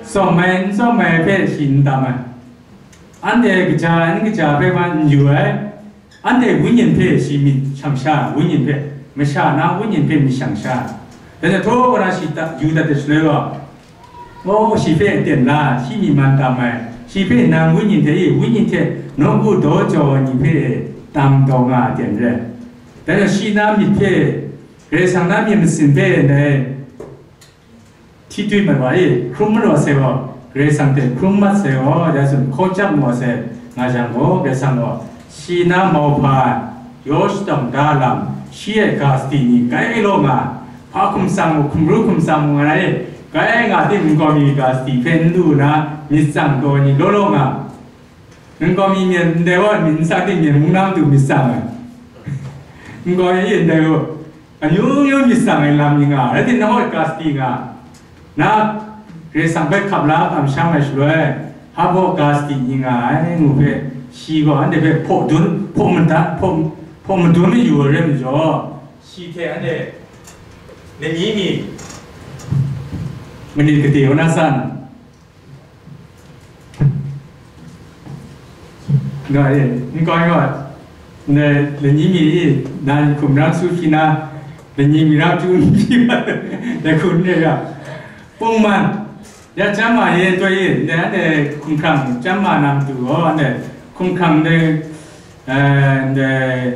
Tsawm ai, n tsawm ai hpe shi n tam ai. Anhte kaja ai, n kaja ai hpe ma n yu ai, Anhte wenyi hpe shi myit shang sha, wenyi hpe, masha na wenyi hpe myit shang sha. Dai hte htaw na shi ta, yu dat ai shaloi gaw, o, shi hpe aten la, shi myi man tam ai, shi hpe nang wenyi hte e, wenyi hte nawku daw jau ai ni hpe e, tam taw nga ai aten rai. Dai hte shi na myit hpe, Karai Kasang na myit masin hpe ndai, hti twi mat wa i, hkrum mat wa sai gaw, Karai Kasang hte hkrum mat sai gaw, ya tsun hkaw chyap mu wa sai, nga jang gaw, Karai Kasang gaw, shi na mauhpa, yaw shadawng da lam, shi e ga sadi ni, grai law nga, hpa hkum tsang mu, hkum ru hkum tsang mu nga na e, grai nga tim nkau mi ga sadi hpe n lu na, myit tsang taw ai ni law law nga, Nkau mi myen ndai wa, myit n tsang ting myen mung na matu myit tsang ai. Nkau mi ndai gaw, amyu myu myit tsang ai lam ni nga, rai timung, nawku ga sadi nga, na Karai Kasang hpe hkap la kamsham ai shaloi, hpa baw ga sadi ni nga ai, ngu hpe, shi gaw anhte hpe hpaw dun, hpaw madat, hpaw, hpaw madun mayu ai rai majaw, shi hte anhte lani mi manit gade wa na san, Nga e, n kau wa, ndai lani mi e, nan hkum rang su hpyi na, lani mi rang chyu n hpyi wa, dai hku n re ga. Pungman, ya chyam ma ye toi e, ndai anhte hkumhkrang chyam ma na matu gaw, anhte hkumhkrang ndai, eh, ndai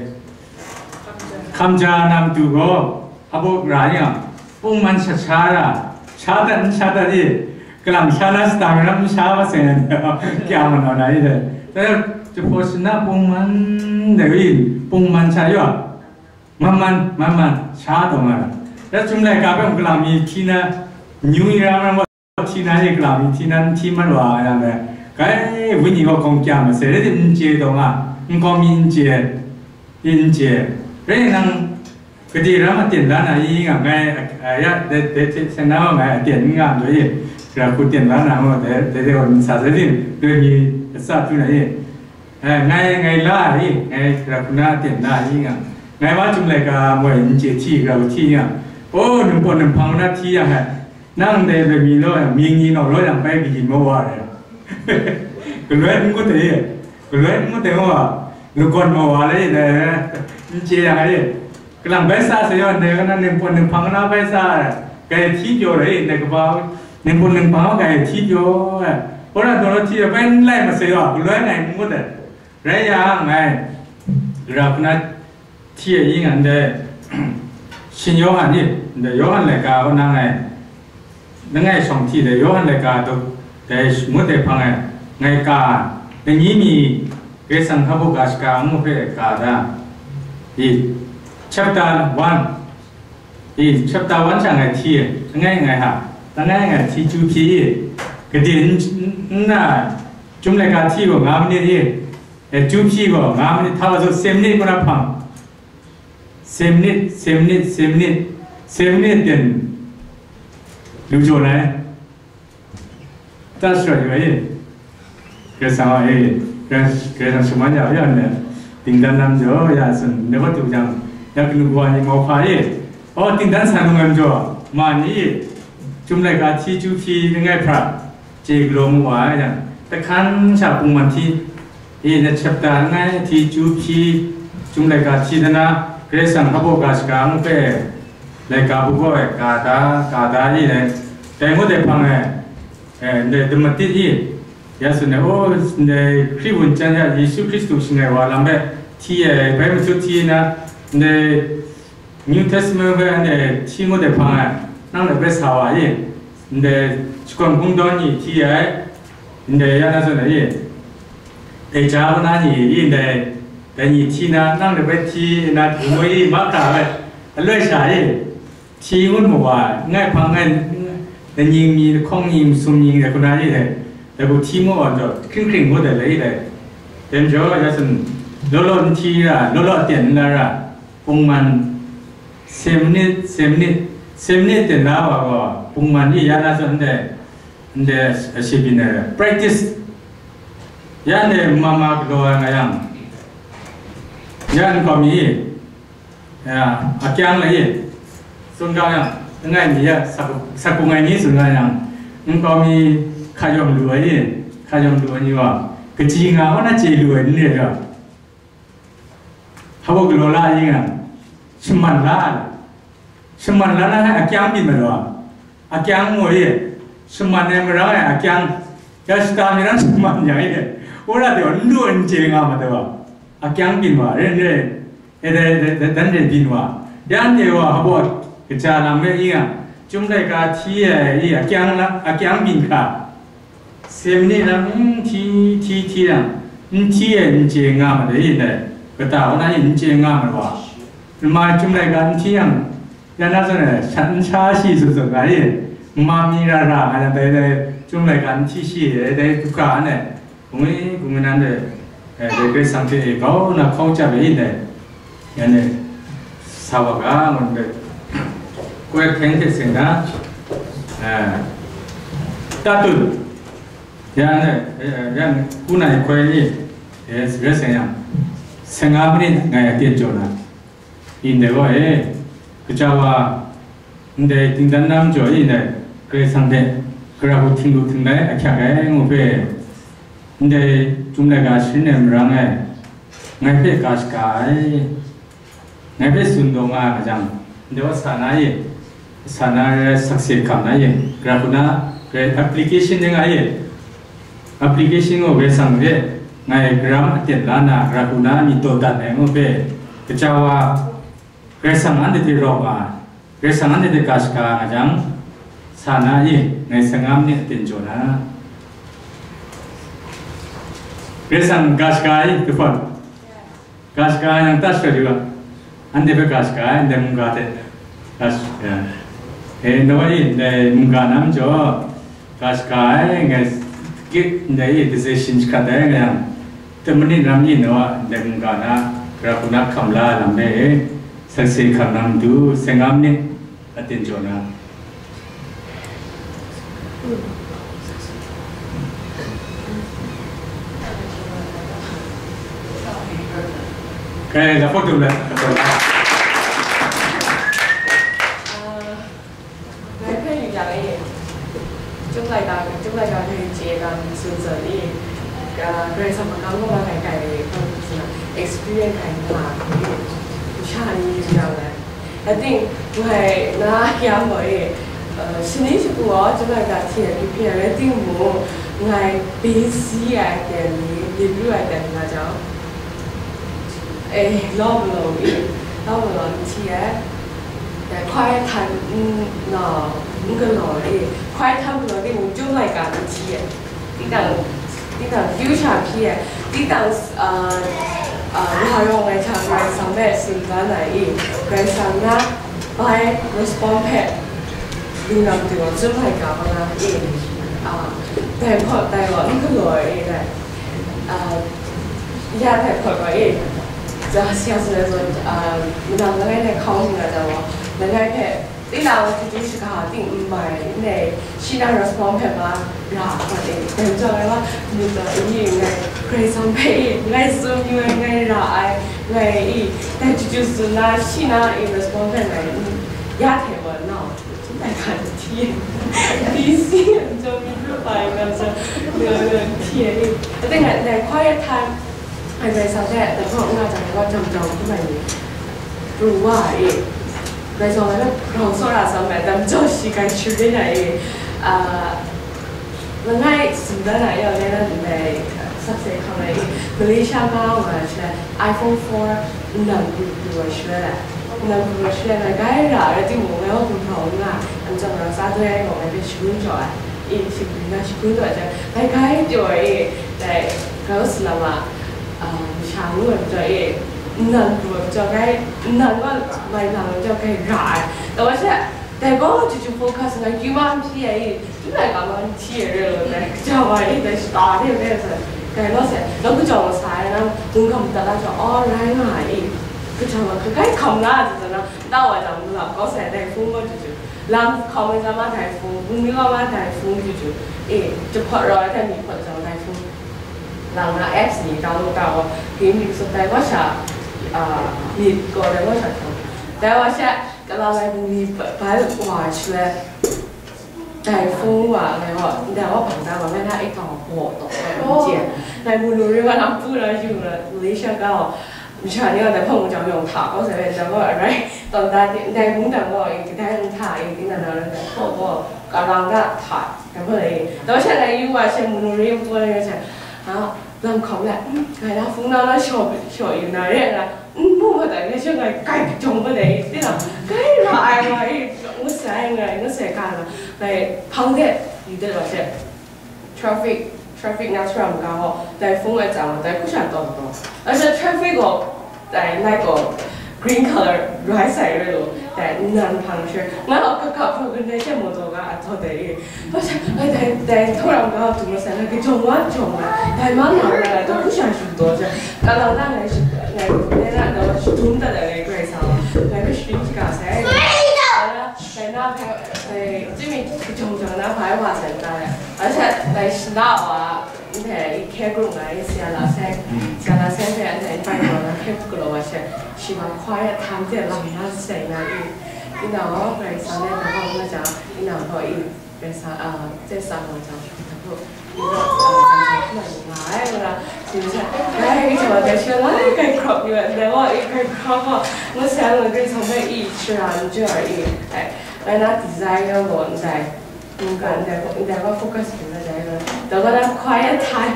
hkamja na matu gaw, hpa baw ra yang, pungman shat sha ra, sha dat n sha dat e, kalang sha na shadang ram n sha maseng ai, kya manau na i dai. Dai jahpawt shana pungman dai wi, pungman sha yaw, 慢慢慢慢 sha taw nga ra. Ya Chyum Laika hpe mung kalang mi hti na, nyu yu ra ma, hti na ye kalang mi hti na, n hti mat wa yang dai, gaiwun ni gaw gawng kya masai, rai tim n chye taw nga, nkau mi n chye, n chye, rai nang gade ram aten la na i nga, ngai, a, a, ya, de, de, de, sa na wa ngai aten n nga n doi ye, ra hku ten la na ma, de, de, de, wa n sa sai tim, doi mi, a sa tu na ye. Eh, ngai, ngai la ai, ngai Rahuna ten la ai nga. Ngai wa Chyum Laika moi n chye hti, grau hti nga. O, ningpawt ninghpang na hti yang ai. Nang dai bai mi law yang, mying ni naw law yang bai kayin mau wa ai. Galoi n ngut ai, galoi n ngut ai wa. Lagawn mau wa lai dai, n chye yang ai. Kalang bai sa sa yaw ndai, kanan ningpawt ninghpang na bai sa ai, kai hti pyaw rai, ndai kaba ningpawt ninghpang kai hti pyaw ai. Wora daw hti pyaw bai n lai masai yaw, galoi ngai n ngut ai. Rai yang, ngai, gara hku na hti ai i nga ndai, Shin Yawhan i, ndai Yawhan laika kaw na ngai, langai shawng hti dai Yawhan laika dai ngut dai hpang e, ngai ka, lani mi Karai Kasang hpa ga shaka ngu hpe ka da. I, chapter one, i, chapter one sha ngai hti e, langai ngai ha, langai ngai hti chyu hpyi i, gade n, n, n na, Chyum Laika hti gaw nga manit i, e, chyu hpyi gaw nga manit, hta wa zaw, se manit ngu na hpang, se manit, se manit, se manit, se manit ten lu jaw na ai. Ta shara yu ai, Karai Kasang a e, Karai, Karai Kasang shaman ya ya nna, dingdan lam jaw ya tsun, ndai wa tu jang, ya kanu kawa ni mauhpa e, aw, dingdan sa lung ai majaw, ma ni e, Chyum Laika hti chyu hpyi langai hpra, chye galaw mu wa ai yang, dahkan sha pungman hti, e, na chapter langai hti chyu hpyi, Chyum Laika hti da na, Karai Kasang hpa ga shaka ngu hpe, laika bu gaw e, ka da, ka da i, dai ngut dai hpang e, e, ndai damatit i, ya tsun ai, o, ndai Hkriwun chyang ya Yesu Hkristu shangai wa lam hpe hti ai, bai machut hti na, ndai New Testament hpe anhte hti ngut ai hpang e, nang de bai sa wa i, ndai shakawn hpungdawn ni hti ai, ndai ya na zawn ai i, dai ja kaw na ni i, ndai, dai ni hti na, nang de bai hti na, hti mu i, mahkra ai, aloi sha i, hti ngut mu wa, ngai hpang ngai, nanying mi, lahkawng ni, masum ni, dai kaw na ni dai, dai gaw hti mu wa, hkring hkring ngut ai lai i dai. Dai majaw, ya tsun, law law n hti ra, law law aten n la ra, pungman, se manit, se manit, se manit ten la wa gaw, pungman i ya na zawn ndai, ndai, a, shi byin ai, practice, ya ndai ma ma galaw ai nga yang, ya nkau mi, ya, akyang lai i, tsun ga yang, langai mi ya, sak, sak kung ai ni tsun ga yang, nkau mi hka yawm lu ai i, hka yawm lu ai ni wa, kaji nga wa na chye lu ai ni rai ga. Hpa galaw la i nga, shaman la ai. Shaman la na, akyang byin ai law, akyang ngu e, shaman ai marang ai akyang, ya shata mi rang shaman yang e, wora de wa, n lu n chye nga ma de wa, akyang byin wa, ren ren, e dai, dai, dai, dan ren byin wa, yan de wa, hpa kaja lam me i nga, Chyum Laika hti ai i, akyang la, akyang byin hkra, se manit lam n hti, hti, hti yang, n hti e n chye nga ma dai, ndai, kata wa na e n chye nga ma wa. Nma Chyum Laika n hti yang, ya na zawn e, shat n sha shi zawn zawn nga e, nma mi ra ra nga yang, dai, dai, Chyum Laika n hti shi e, dai, du hkra ai, gungwi, gungwi nan de, e, dai, Karai Kasang hte e, kau na hkau chyap e, ndai. Yan e, sa wa ga, ngun bai, koi hpeng hte seng na, eh, tatun, yan e, eh, yan, ku nai koi ni, eh, rai seng yang, seng nga manit ngai aten jaw na, yin dai gaw e, kaja wa, ndai dingdan na majaw e ndai, Karai Kasang hte, gara hku htinglu htinglai ahkyak ai ngu hpe, ndai Chyum Laika sharin ai marang e, ngai hpe ga shaga ai, ngai hpe tsun taw nga ai jang, ndai wa sa na ye, sa na rai sakse hkam na ye, gara hku na, rai application ning a ye, application gaw Karai Kasang hpe, ngai garam aten la na, gara hku na myit taw dat ai ngu hpe, kaja wa, Karai Kasang anhte hte rawng nga ai, Karai Kasang anhte hte ga shaga nga jang, sa na i, ngai seng nga manit aten jaw na. Karai Kasang ga shaga i, kahpawt, ga shaga yang ta shawt yu ga. Anhte hpe ga shaga ai, ndai mungga hte ga shaga ai. E, nawa e, ndai mungga na majaw, ga shaga ai, ngai, ndai e, decision shakat ai, ngai yang, ten minit ram ni nawa, ndai mungga na, gara hku na hkam la lam e, sakse hkam na matu, seng nga minit, aten jaw na. Kaya la photo la. Ngai hpe yu yang e, chyum laika, chyum laika hpe chye ga mi tsun zawn e, Karai Kasang magam kaw na ngai kai e, experience kai nga e, masha ni yu yang e. I think ngai na ya mo e, shani shagu aw chyum laika hte prepare rai ting mung, ngai busy ai ten ni, lit lu ai ten ni nga jang, eh, law malaw e, law malaw n hti ai. Quiet time, mm, no, n galaw e. Quiet time galaw timung, chyum laika n hti ai. Tinang, tinang, future hpyi ai. Tinang, uh, uh, wa rawng ai hta Karai Kasang hpe tsun dan ai e. Karai Kasang na bai respond hpe lu na matu gaw, chyum laika wa na e. Ah, dai hpawt dai gaw n galaw ai e, dai. Ah, ya dai hpawt gaw e. Za, sia sa na zawn, ah, manang langai ngai hkau mi na jang gaw, langai hpe, tinang hkyu shaga ting n mai, ndai, shi na respond hpe ma ra hkawt e. Dai majaw ngai wa, myit gaw, ngai, Karai Kasang hpe e, ngai tsun yu ai, ngai ra ai, ngai e, dai chyu chyu tsun na, shi na e respond hpe ngai, ya hte gaw, nau. Chyum laika n hti ai. Busy, n jaw mi pru pa ai nga sa, n hti ai. Aten ngai, ngai quiet time, ngai Karai Kasang hte, dai hpawt n nga jang, ngai wa jam jam hkum ai ni, pru wa ai. Karai Kasang ngai hpe grau tsawra sam ai, dai majaw shi grai chyu rin ai. Ah, langai tsun dan ai, ya, ngai na ndai, sakse hkam ai, Malaysia ga wa ai shaloi, iPhone four nnan pru pru ai shaloi, nnan pru ai shaloi, ngai grai ra ai rai timung, ngai wa gumhpraw n nga ai, anhte rau sa doi ai gaw, ngai hpe shagun jaw ai, e, shagun na shagun jaw ai, ngai grai pyaw ai, e, dai, grai wa salam a, a, masha ngu ai majaw, e, nnan pru ai majaw, grai, nnan gaw mai nang ai majaw, grai ra ai, dai wa shaloi, dai gaw chyeju focus ngai kyu ma n hpyi ai, Chyum laika ma n hti ai re law, dai, kaja wa e, dai shata de re sa, dai law sai, law kajawng sa ai, nang mungkan madat la jaw, aw, rai nga ai, kaja wa, kagai hkam la, sa sa na, nta wa jang, malap kau sai, dai hpung gaw chyeju, lam hkau ai sa ma, dai hpung, bungli wa ma, dai hpung chyeju, e, jahpawt rau ai hte mi hpawt jang, dai hpung, lang na apps ni download ta gaw, game ni kasup dai wa sha, a, myit gaw dai wa sha hkam, dai wa sha, Kalang ai bungli bai wa shaloi, dai hpung wa ngai gaw, ndai wa bang da gaw, ngai na e hkang gaw baw taw ai, n chye ai. Ngai mu lu ring wa na pu na yu na, Malaysia ga gaw, masha ni gaw dai hpawng jang yawng hta gaw sai, dai gaw arai, tawn da ti, ndai mungdan gaw, e, kadai n hta, e, tinang na rai, dai hpawng gaw, kalang da hta, dai hpawng, e, dai hpawng sha ngai yu wa, sha mu lu ring wa, ngai sha, a, lam hkawm lai, mm, ngai na hpung na na shaw, shaw yu na re na, N mu ma dai, ngai she ngai kai kajawng ma dai, tinang, kai ra ai wa e, ngut sai ngai, ngut sai ga na, ngai hpang de, yu de wa she, traffic, traffic na sara maga gaw, dai hpung ai tsang, dai hku sha taw taw. A she traffic gaw, dai light gaw, green color, rai sai rai law, dai nnan hpang she, nga gaw kakap hpang gun dai she motor ga a taw dai e. Masha, ngai dai, dai, htaw ram ga tu masai, ngai kajawng wa jawng ai, dai ma nga ra ai, dai hku sha shu taw jang, ka lang na ngai shi, ngai, ngai na, ngai wa shadum dat ai, ngai grai sa wa, ngai hpe sharin shaga sai, ngai na, ngai na hpe, ngai, jimmy kajawng jawng na hpa ai wa sai ta ai, masha, ngai shana wa, ngai, care group ngai, siya la sai, siya la sai hpe, ngai, bai wa na, care group wa sai, shi wa, quiet time de lang na sai na i, ina wa, ngai sa ngai, ngai wa, ngai sa, ina wa i, Kaisa, a, tse sa wa jang, hta hku, yu ga, a, jang jang hku na yu nga ai, ngu na, si mi sha, ai, yu jang wa jang shi la, ai, kai hkrawp yu ai, ndai wa, i, kai hkrawp gaw, ngu sa, ngu, Kaisa hpe i, shara n jaw ai, i, ai, ngai na design gaw ndai, ngu ga, ndai, ndai wa focus yu na jang, i, ndai wa na quiet time,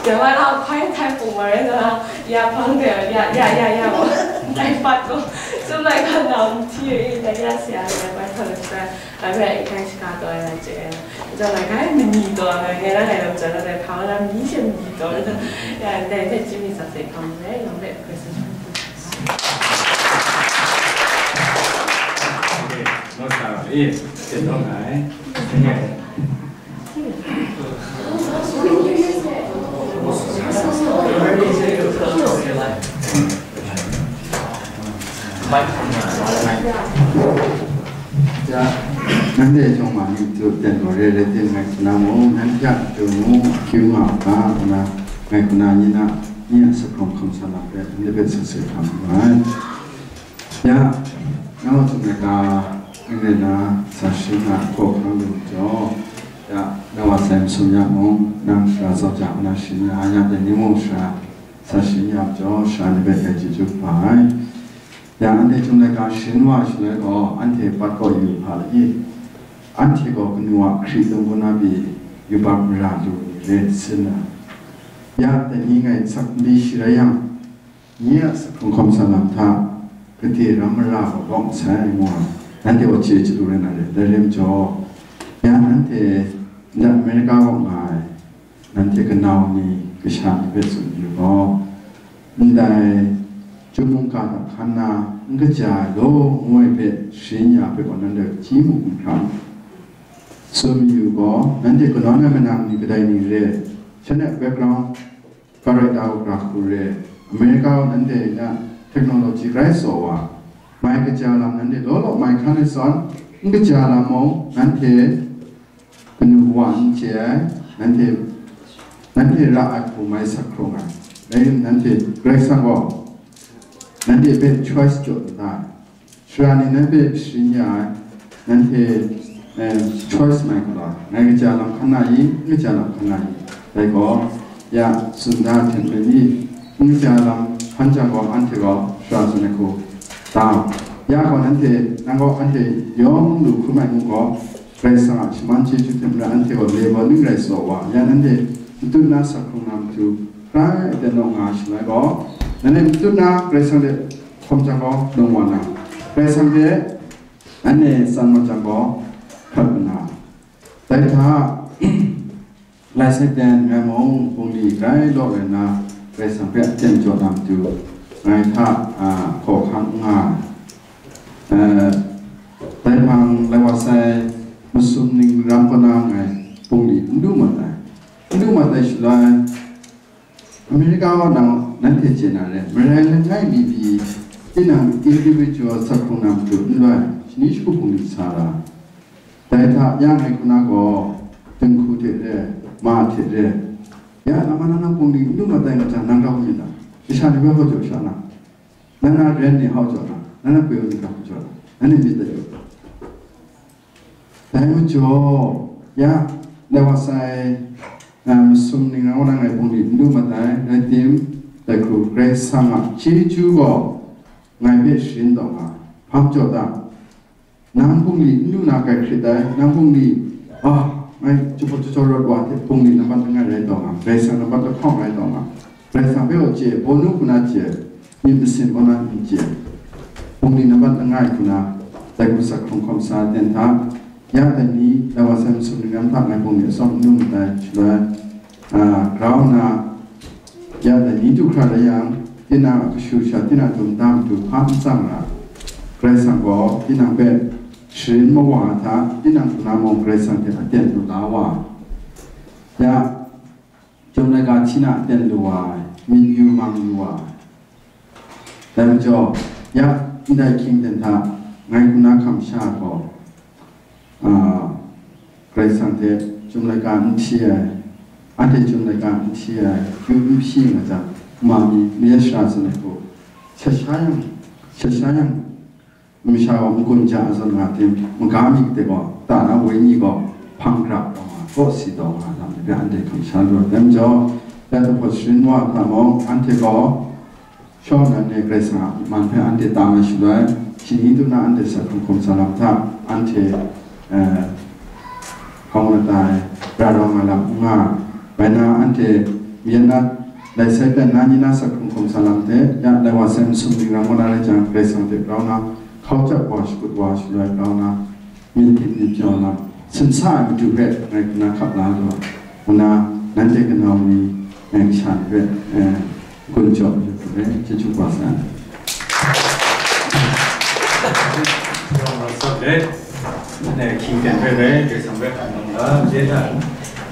ndai wa na quiet time pung wa rai na, ya hpang de, ya, ya, ya, ya, wa, ndai pat gaw, sum lai ga na, n hti, i, ndai ya si a, ndai wa hpang de, Ngai hpe i hkai shaga taw ai, ngai chye ai. Majaw ngai hkai mani taw ai, ngai na ngai lam chyan ai, hpa na mani she mani taw ai, ya, ndai hpe chyinghkau sakse hkam ai, yawng hpe Khrista hpung hkrum ai. Ngu sa ai, teng taw nga ai. Teng nga ai. Ya, nanhte chyawm ma ni tu ten gaw re re tin ngai hkrum na mu, nanhte a tu mu, akyu nga u ga, ngu na, ngai hkrum na, ni na, ni a sa hkrung hkam sa lam hpe, nanhte hpe sat sat hkam nngai. Ya, nang a htum laika, n rai na, sa sharin nga hkaw hkang lu majaw, ya, na wa sai masum ya mung, nang shara tsawm ja ngu na sharin ya, ya dai ni mung shara, sa sharin ya majaw, shara ni hpe ngai chyeju kaba ai. Ya, anhte htum laika sharin wa shaloi gaw, anhte pat kaw yu hpa lai i? Anhte gaw kanu a hkri lung kaw na pyi yubak mara lu ni re, sin na. Ya, dai ni ngai sak n di shi rai yang, nye a sa hkrung hkawm sa lam hta, gade ram mara gaw bawng sai ngu ai, nanhte gaw chye chyalu rai na re, dai rai majaw, ya, nanhte ndat America kaw nga ai, nanhte kanau ni, kasha ni hpe tsun yu gaw, ndai chyum mungga hta hkan na n kaja ai law ngu ai hpe sharin ya hpe gaw, nanhte hti mu hkum hkra tsun yu gaw, nanhte kanawn ai manang ni kadai ni re, shanhte background, Florida u gra hku re, America u nanhte na technology grai tsaw wa, mai kaja lam nanhte law law mai hkan ai zawn, n kaja lam mung, nanhte kanu kawa n chye ai, nanhte, nanhte ra ai hku mai sak hkrung ai, dai yin nanhte Karai Kasang gaw nanhte hpe choice jaw dat ai. Sara ni nanhte hpe sharin ya ai, nanhte, eh, choice mai hkra, ngai kaja lam hkan na i, n kaja lam hkan na i, dai gaw, ya, tsun da hten hpe ni, n kaja lam hkan jang gaw, anhte gaw sara tsun ai hku ta. Ya gaw, nanhte, nang gaw anhte yawng lu hkrum ai ngu gaw, Karai Kasang a shaman chyeju hte maren anhte gaw labour ning rai tsaw wa, ya nanhte matut na sa hkrung na matu, hkrai aten naw nga ai shaloi gaw, nanhte matut na Karai Kasang hte hkawm jang gaw, lung wa na, Karai Kasang hte nanhte tsan mat jang gaw, hkrat lu na. Dai hta, lai Satan ngai mung bungli grai law rai na, Karai Kasang hpe aten jaw na matu, ngai hta, a, hkaw hkang n nga ai. Eh, dai hpang lai wa sai masum ning ram kaw na ngai bungli n du mat ai. N du mat ai shaloi, America wa nang nanhte chye na re, marai langai mi pyi, tinang individual sa hkrung na matu n loi, shani shagu bungli sa ra. Dai hta ya ngai hku na gaw, dinghku hte re, ma hte re, ya, nama na nang bungli n du mat ai nga jang, nang grau myit na, kasha ni hpe hkaw jaw sha na, nang na ren ni hkau jaw na, nang na pyew ni hkau jaw na, nanhte myit dai u. Dai majaw, ya, lai wa sai, a, masum ning rai wa na ngai bungli n du mat ai, rai tim, dai hku Karai Kasang a chyeju gaw ngai hpe sharin taw nga, hpa majaw ta? Nang bungli n lu na kai hkrit ai, nang bungli, a, ngai jahpaw jahpaw rawt wa hte bungli nambat langai rai taw nga, Karai Kasang nambat lahkawng rai taw nga, Karai Kasang hpe gaw chye, bawnu hku na chye, myit masin kaw na n chye, bungli nambat langai hku na, dai hku sa hkrung hkawm sa ai ten hta, ya dai ni, dai wa sai masum ning ram hta ngai bungli atsawm n lu mat ai, shaloi, a, grau nna, ya dai ni du hkra rai yang, tinang a kashu sha, tinang a dum da matu hpa n tsang ra. Karai Kasang gaw tinang hpe sharin mawa ai hta, tinang hku na mung Karai Kasang hte aten lu la wa. Ya, chyum laika hti na aten lu wa ai, myit yu mang yu wa ai. Dai majaw, ya, ndai hkying ten hta, ngai hku na hkam sha gaw, a, Karai Kasang hte chyum laika n hti ai, anhte chyum laika n hti ai, kyu n hpyi nga jang, ma mi, mayat shara tsun ai hku, shat sha yang, shat sha yang, masha gaw n-gun ja zawn nga tim, maga mi de gaw, ta na wenyi gaw, hpang gara taw nga, kawsi taw nga, lam de hpe anhte hkam sha lu ai. Dai majaw, ya jahpaw sharin wa hta mung, anhte gaw, Shawng nnan e Karai Kasang a man hpe anhte tam ai shaloi, shani du na anhte sa hkrung hkawm sa lam hta, anhte, eh, hkawng lata ai, ra rawng ai lam n nga, bai na anhte, Myen na, lai sai pyan na ni na sa hkrung hkawm sa lam hte, ya lai wa sai masum ning ram wa na rai jang, Karai Kasang hte grau na, hkau jap wa shakut wa shaloi grau na, Myen tim myit pyaw lam, simsa ai matu hpe ngai hku na hkap la lu ai, ngu na, nanhte kanau ni, ngai kasha ni hpe, eh, gun jaw yu hku re, chyeju kaba sa ai. Yawng wa sat let, Ne, hkying ten hpe rai, Karai Kasang hpe hkan nang ga, je hta,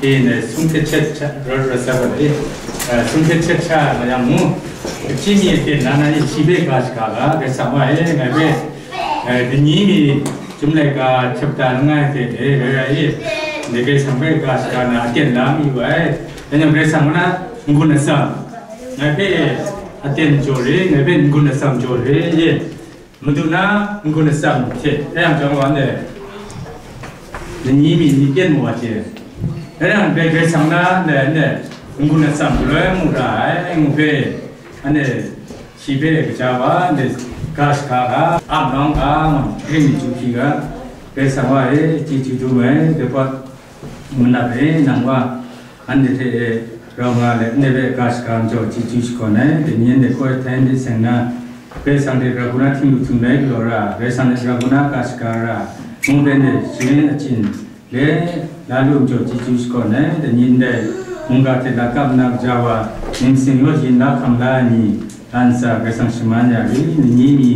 e, ne, sung htet shet sha, rawt rawt sa ga, e, e, sung htet shet sha nga yang mu, kaji mi aten na na e, shi hpe ga shaga ga, Karai Kasang wa e, ngai hpe, e, dini mi, Chyum laika chapter langai hte, e, rai rai e, ne, Karai Kasang hpe ga shaga na, aten la mi wa e, dan yang Karai Kasang na, n-gun atsam, ngai hpe, e, aten jaw re, ngai hpe n-gun atsam jaw re, e. Madu na n-gun atsam hte, dai yang chyawm wa ndai, nani mi ni pyen mu wa hte, dai yang dai Karai Kasang na ndai, ndai n-gun atsam galoi mu ra ai, ngu hpe, anhte shi hpe gaja wa, ndai ga shahka ga, ap nawng ga, hpring mi chyu hpyi ga, Karai Kasang wa e, chyeju dum ai, dai pawt manap e, nang wa, anhte hte e rau nga let, ndai hpe ga shaka majaw chyeju shakawn ai, dai ni anhte hkaw e htai nde seng na, Karai Kasang hte gara hku na htinglu htinglu ai galaw ra, Karai Kasang hte gara hku na ga shaka ra, ngu hpe ndai sharin achyin le, la lu majaw chyeju shakawn ai, dai ni ndai mungga hte lakap nna kaja wa, mying sing law yin la hkam la ai ni, a ntsa Karai Kasang shaman ya ri, nani mi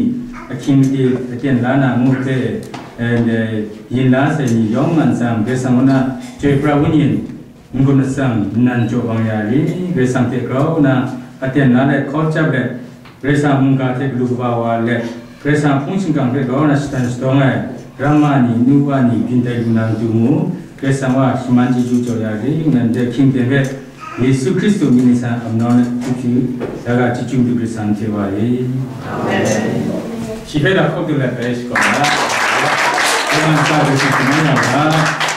ahkying made aten la na ngu hpe, e, ndai yin la sai ni yawng a ntsa Karai Kasang kaw na chyoi pra wunyin, n-gun atsam nnan jaw bang ya ri, Karai Kasang hte grau nna aten la let, hkaw chyap let, Karai Kasang mungga hte galu kaba wa let, Karai Kasang hpung shingkang hpe grau nna shatan shadawng ai ramma ni, nu wa ni, byin tai lu na matu mu, Karai Kasang wa shaman chyeju jaw ya ri, nnan de hkying ten hpe Yesu Hkristu mying ni san amnau na chyu hpyi, ya ga chyeju matu Karai Kasang hte wa e. Shi hpe lahkawp du let bai shakawn da. Karai Kasang hte shaman ya ga.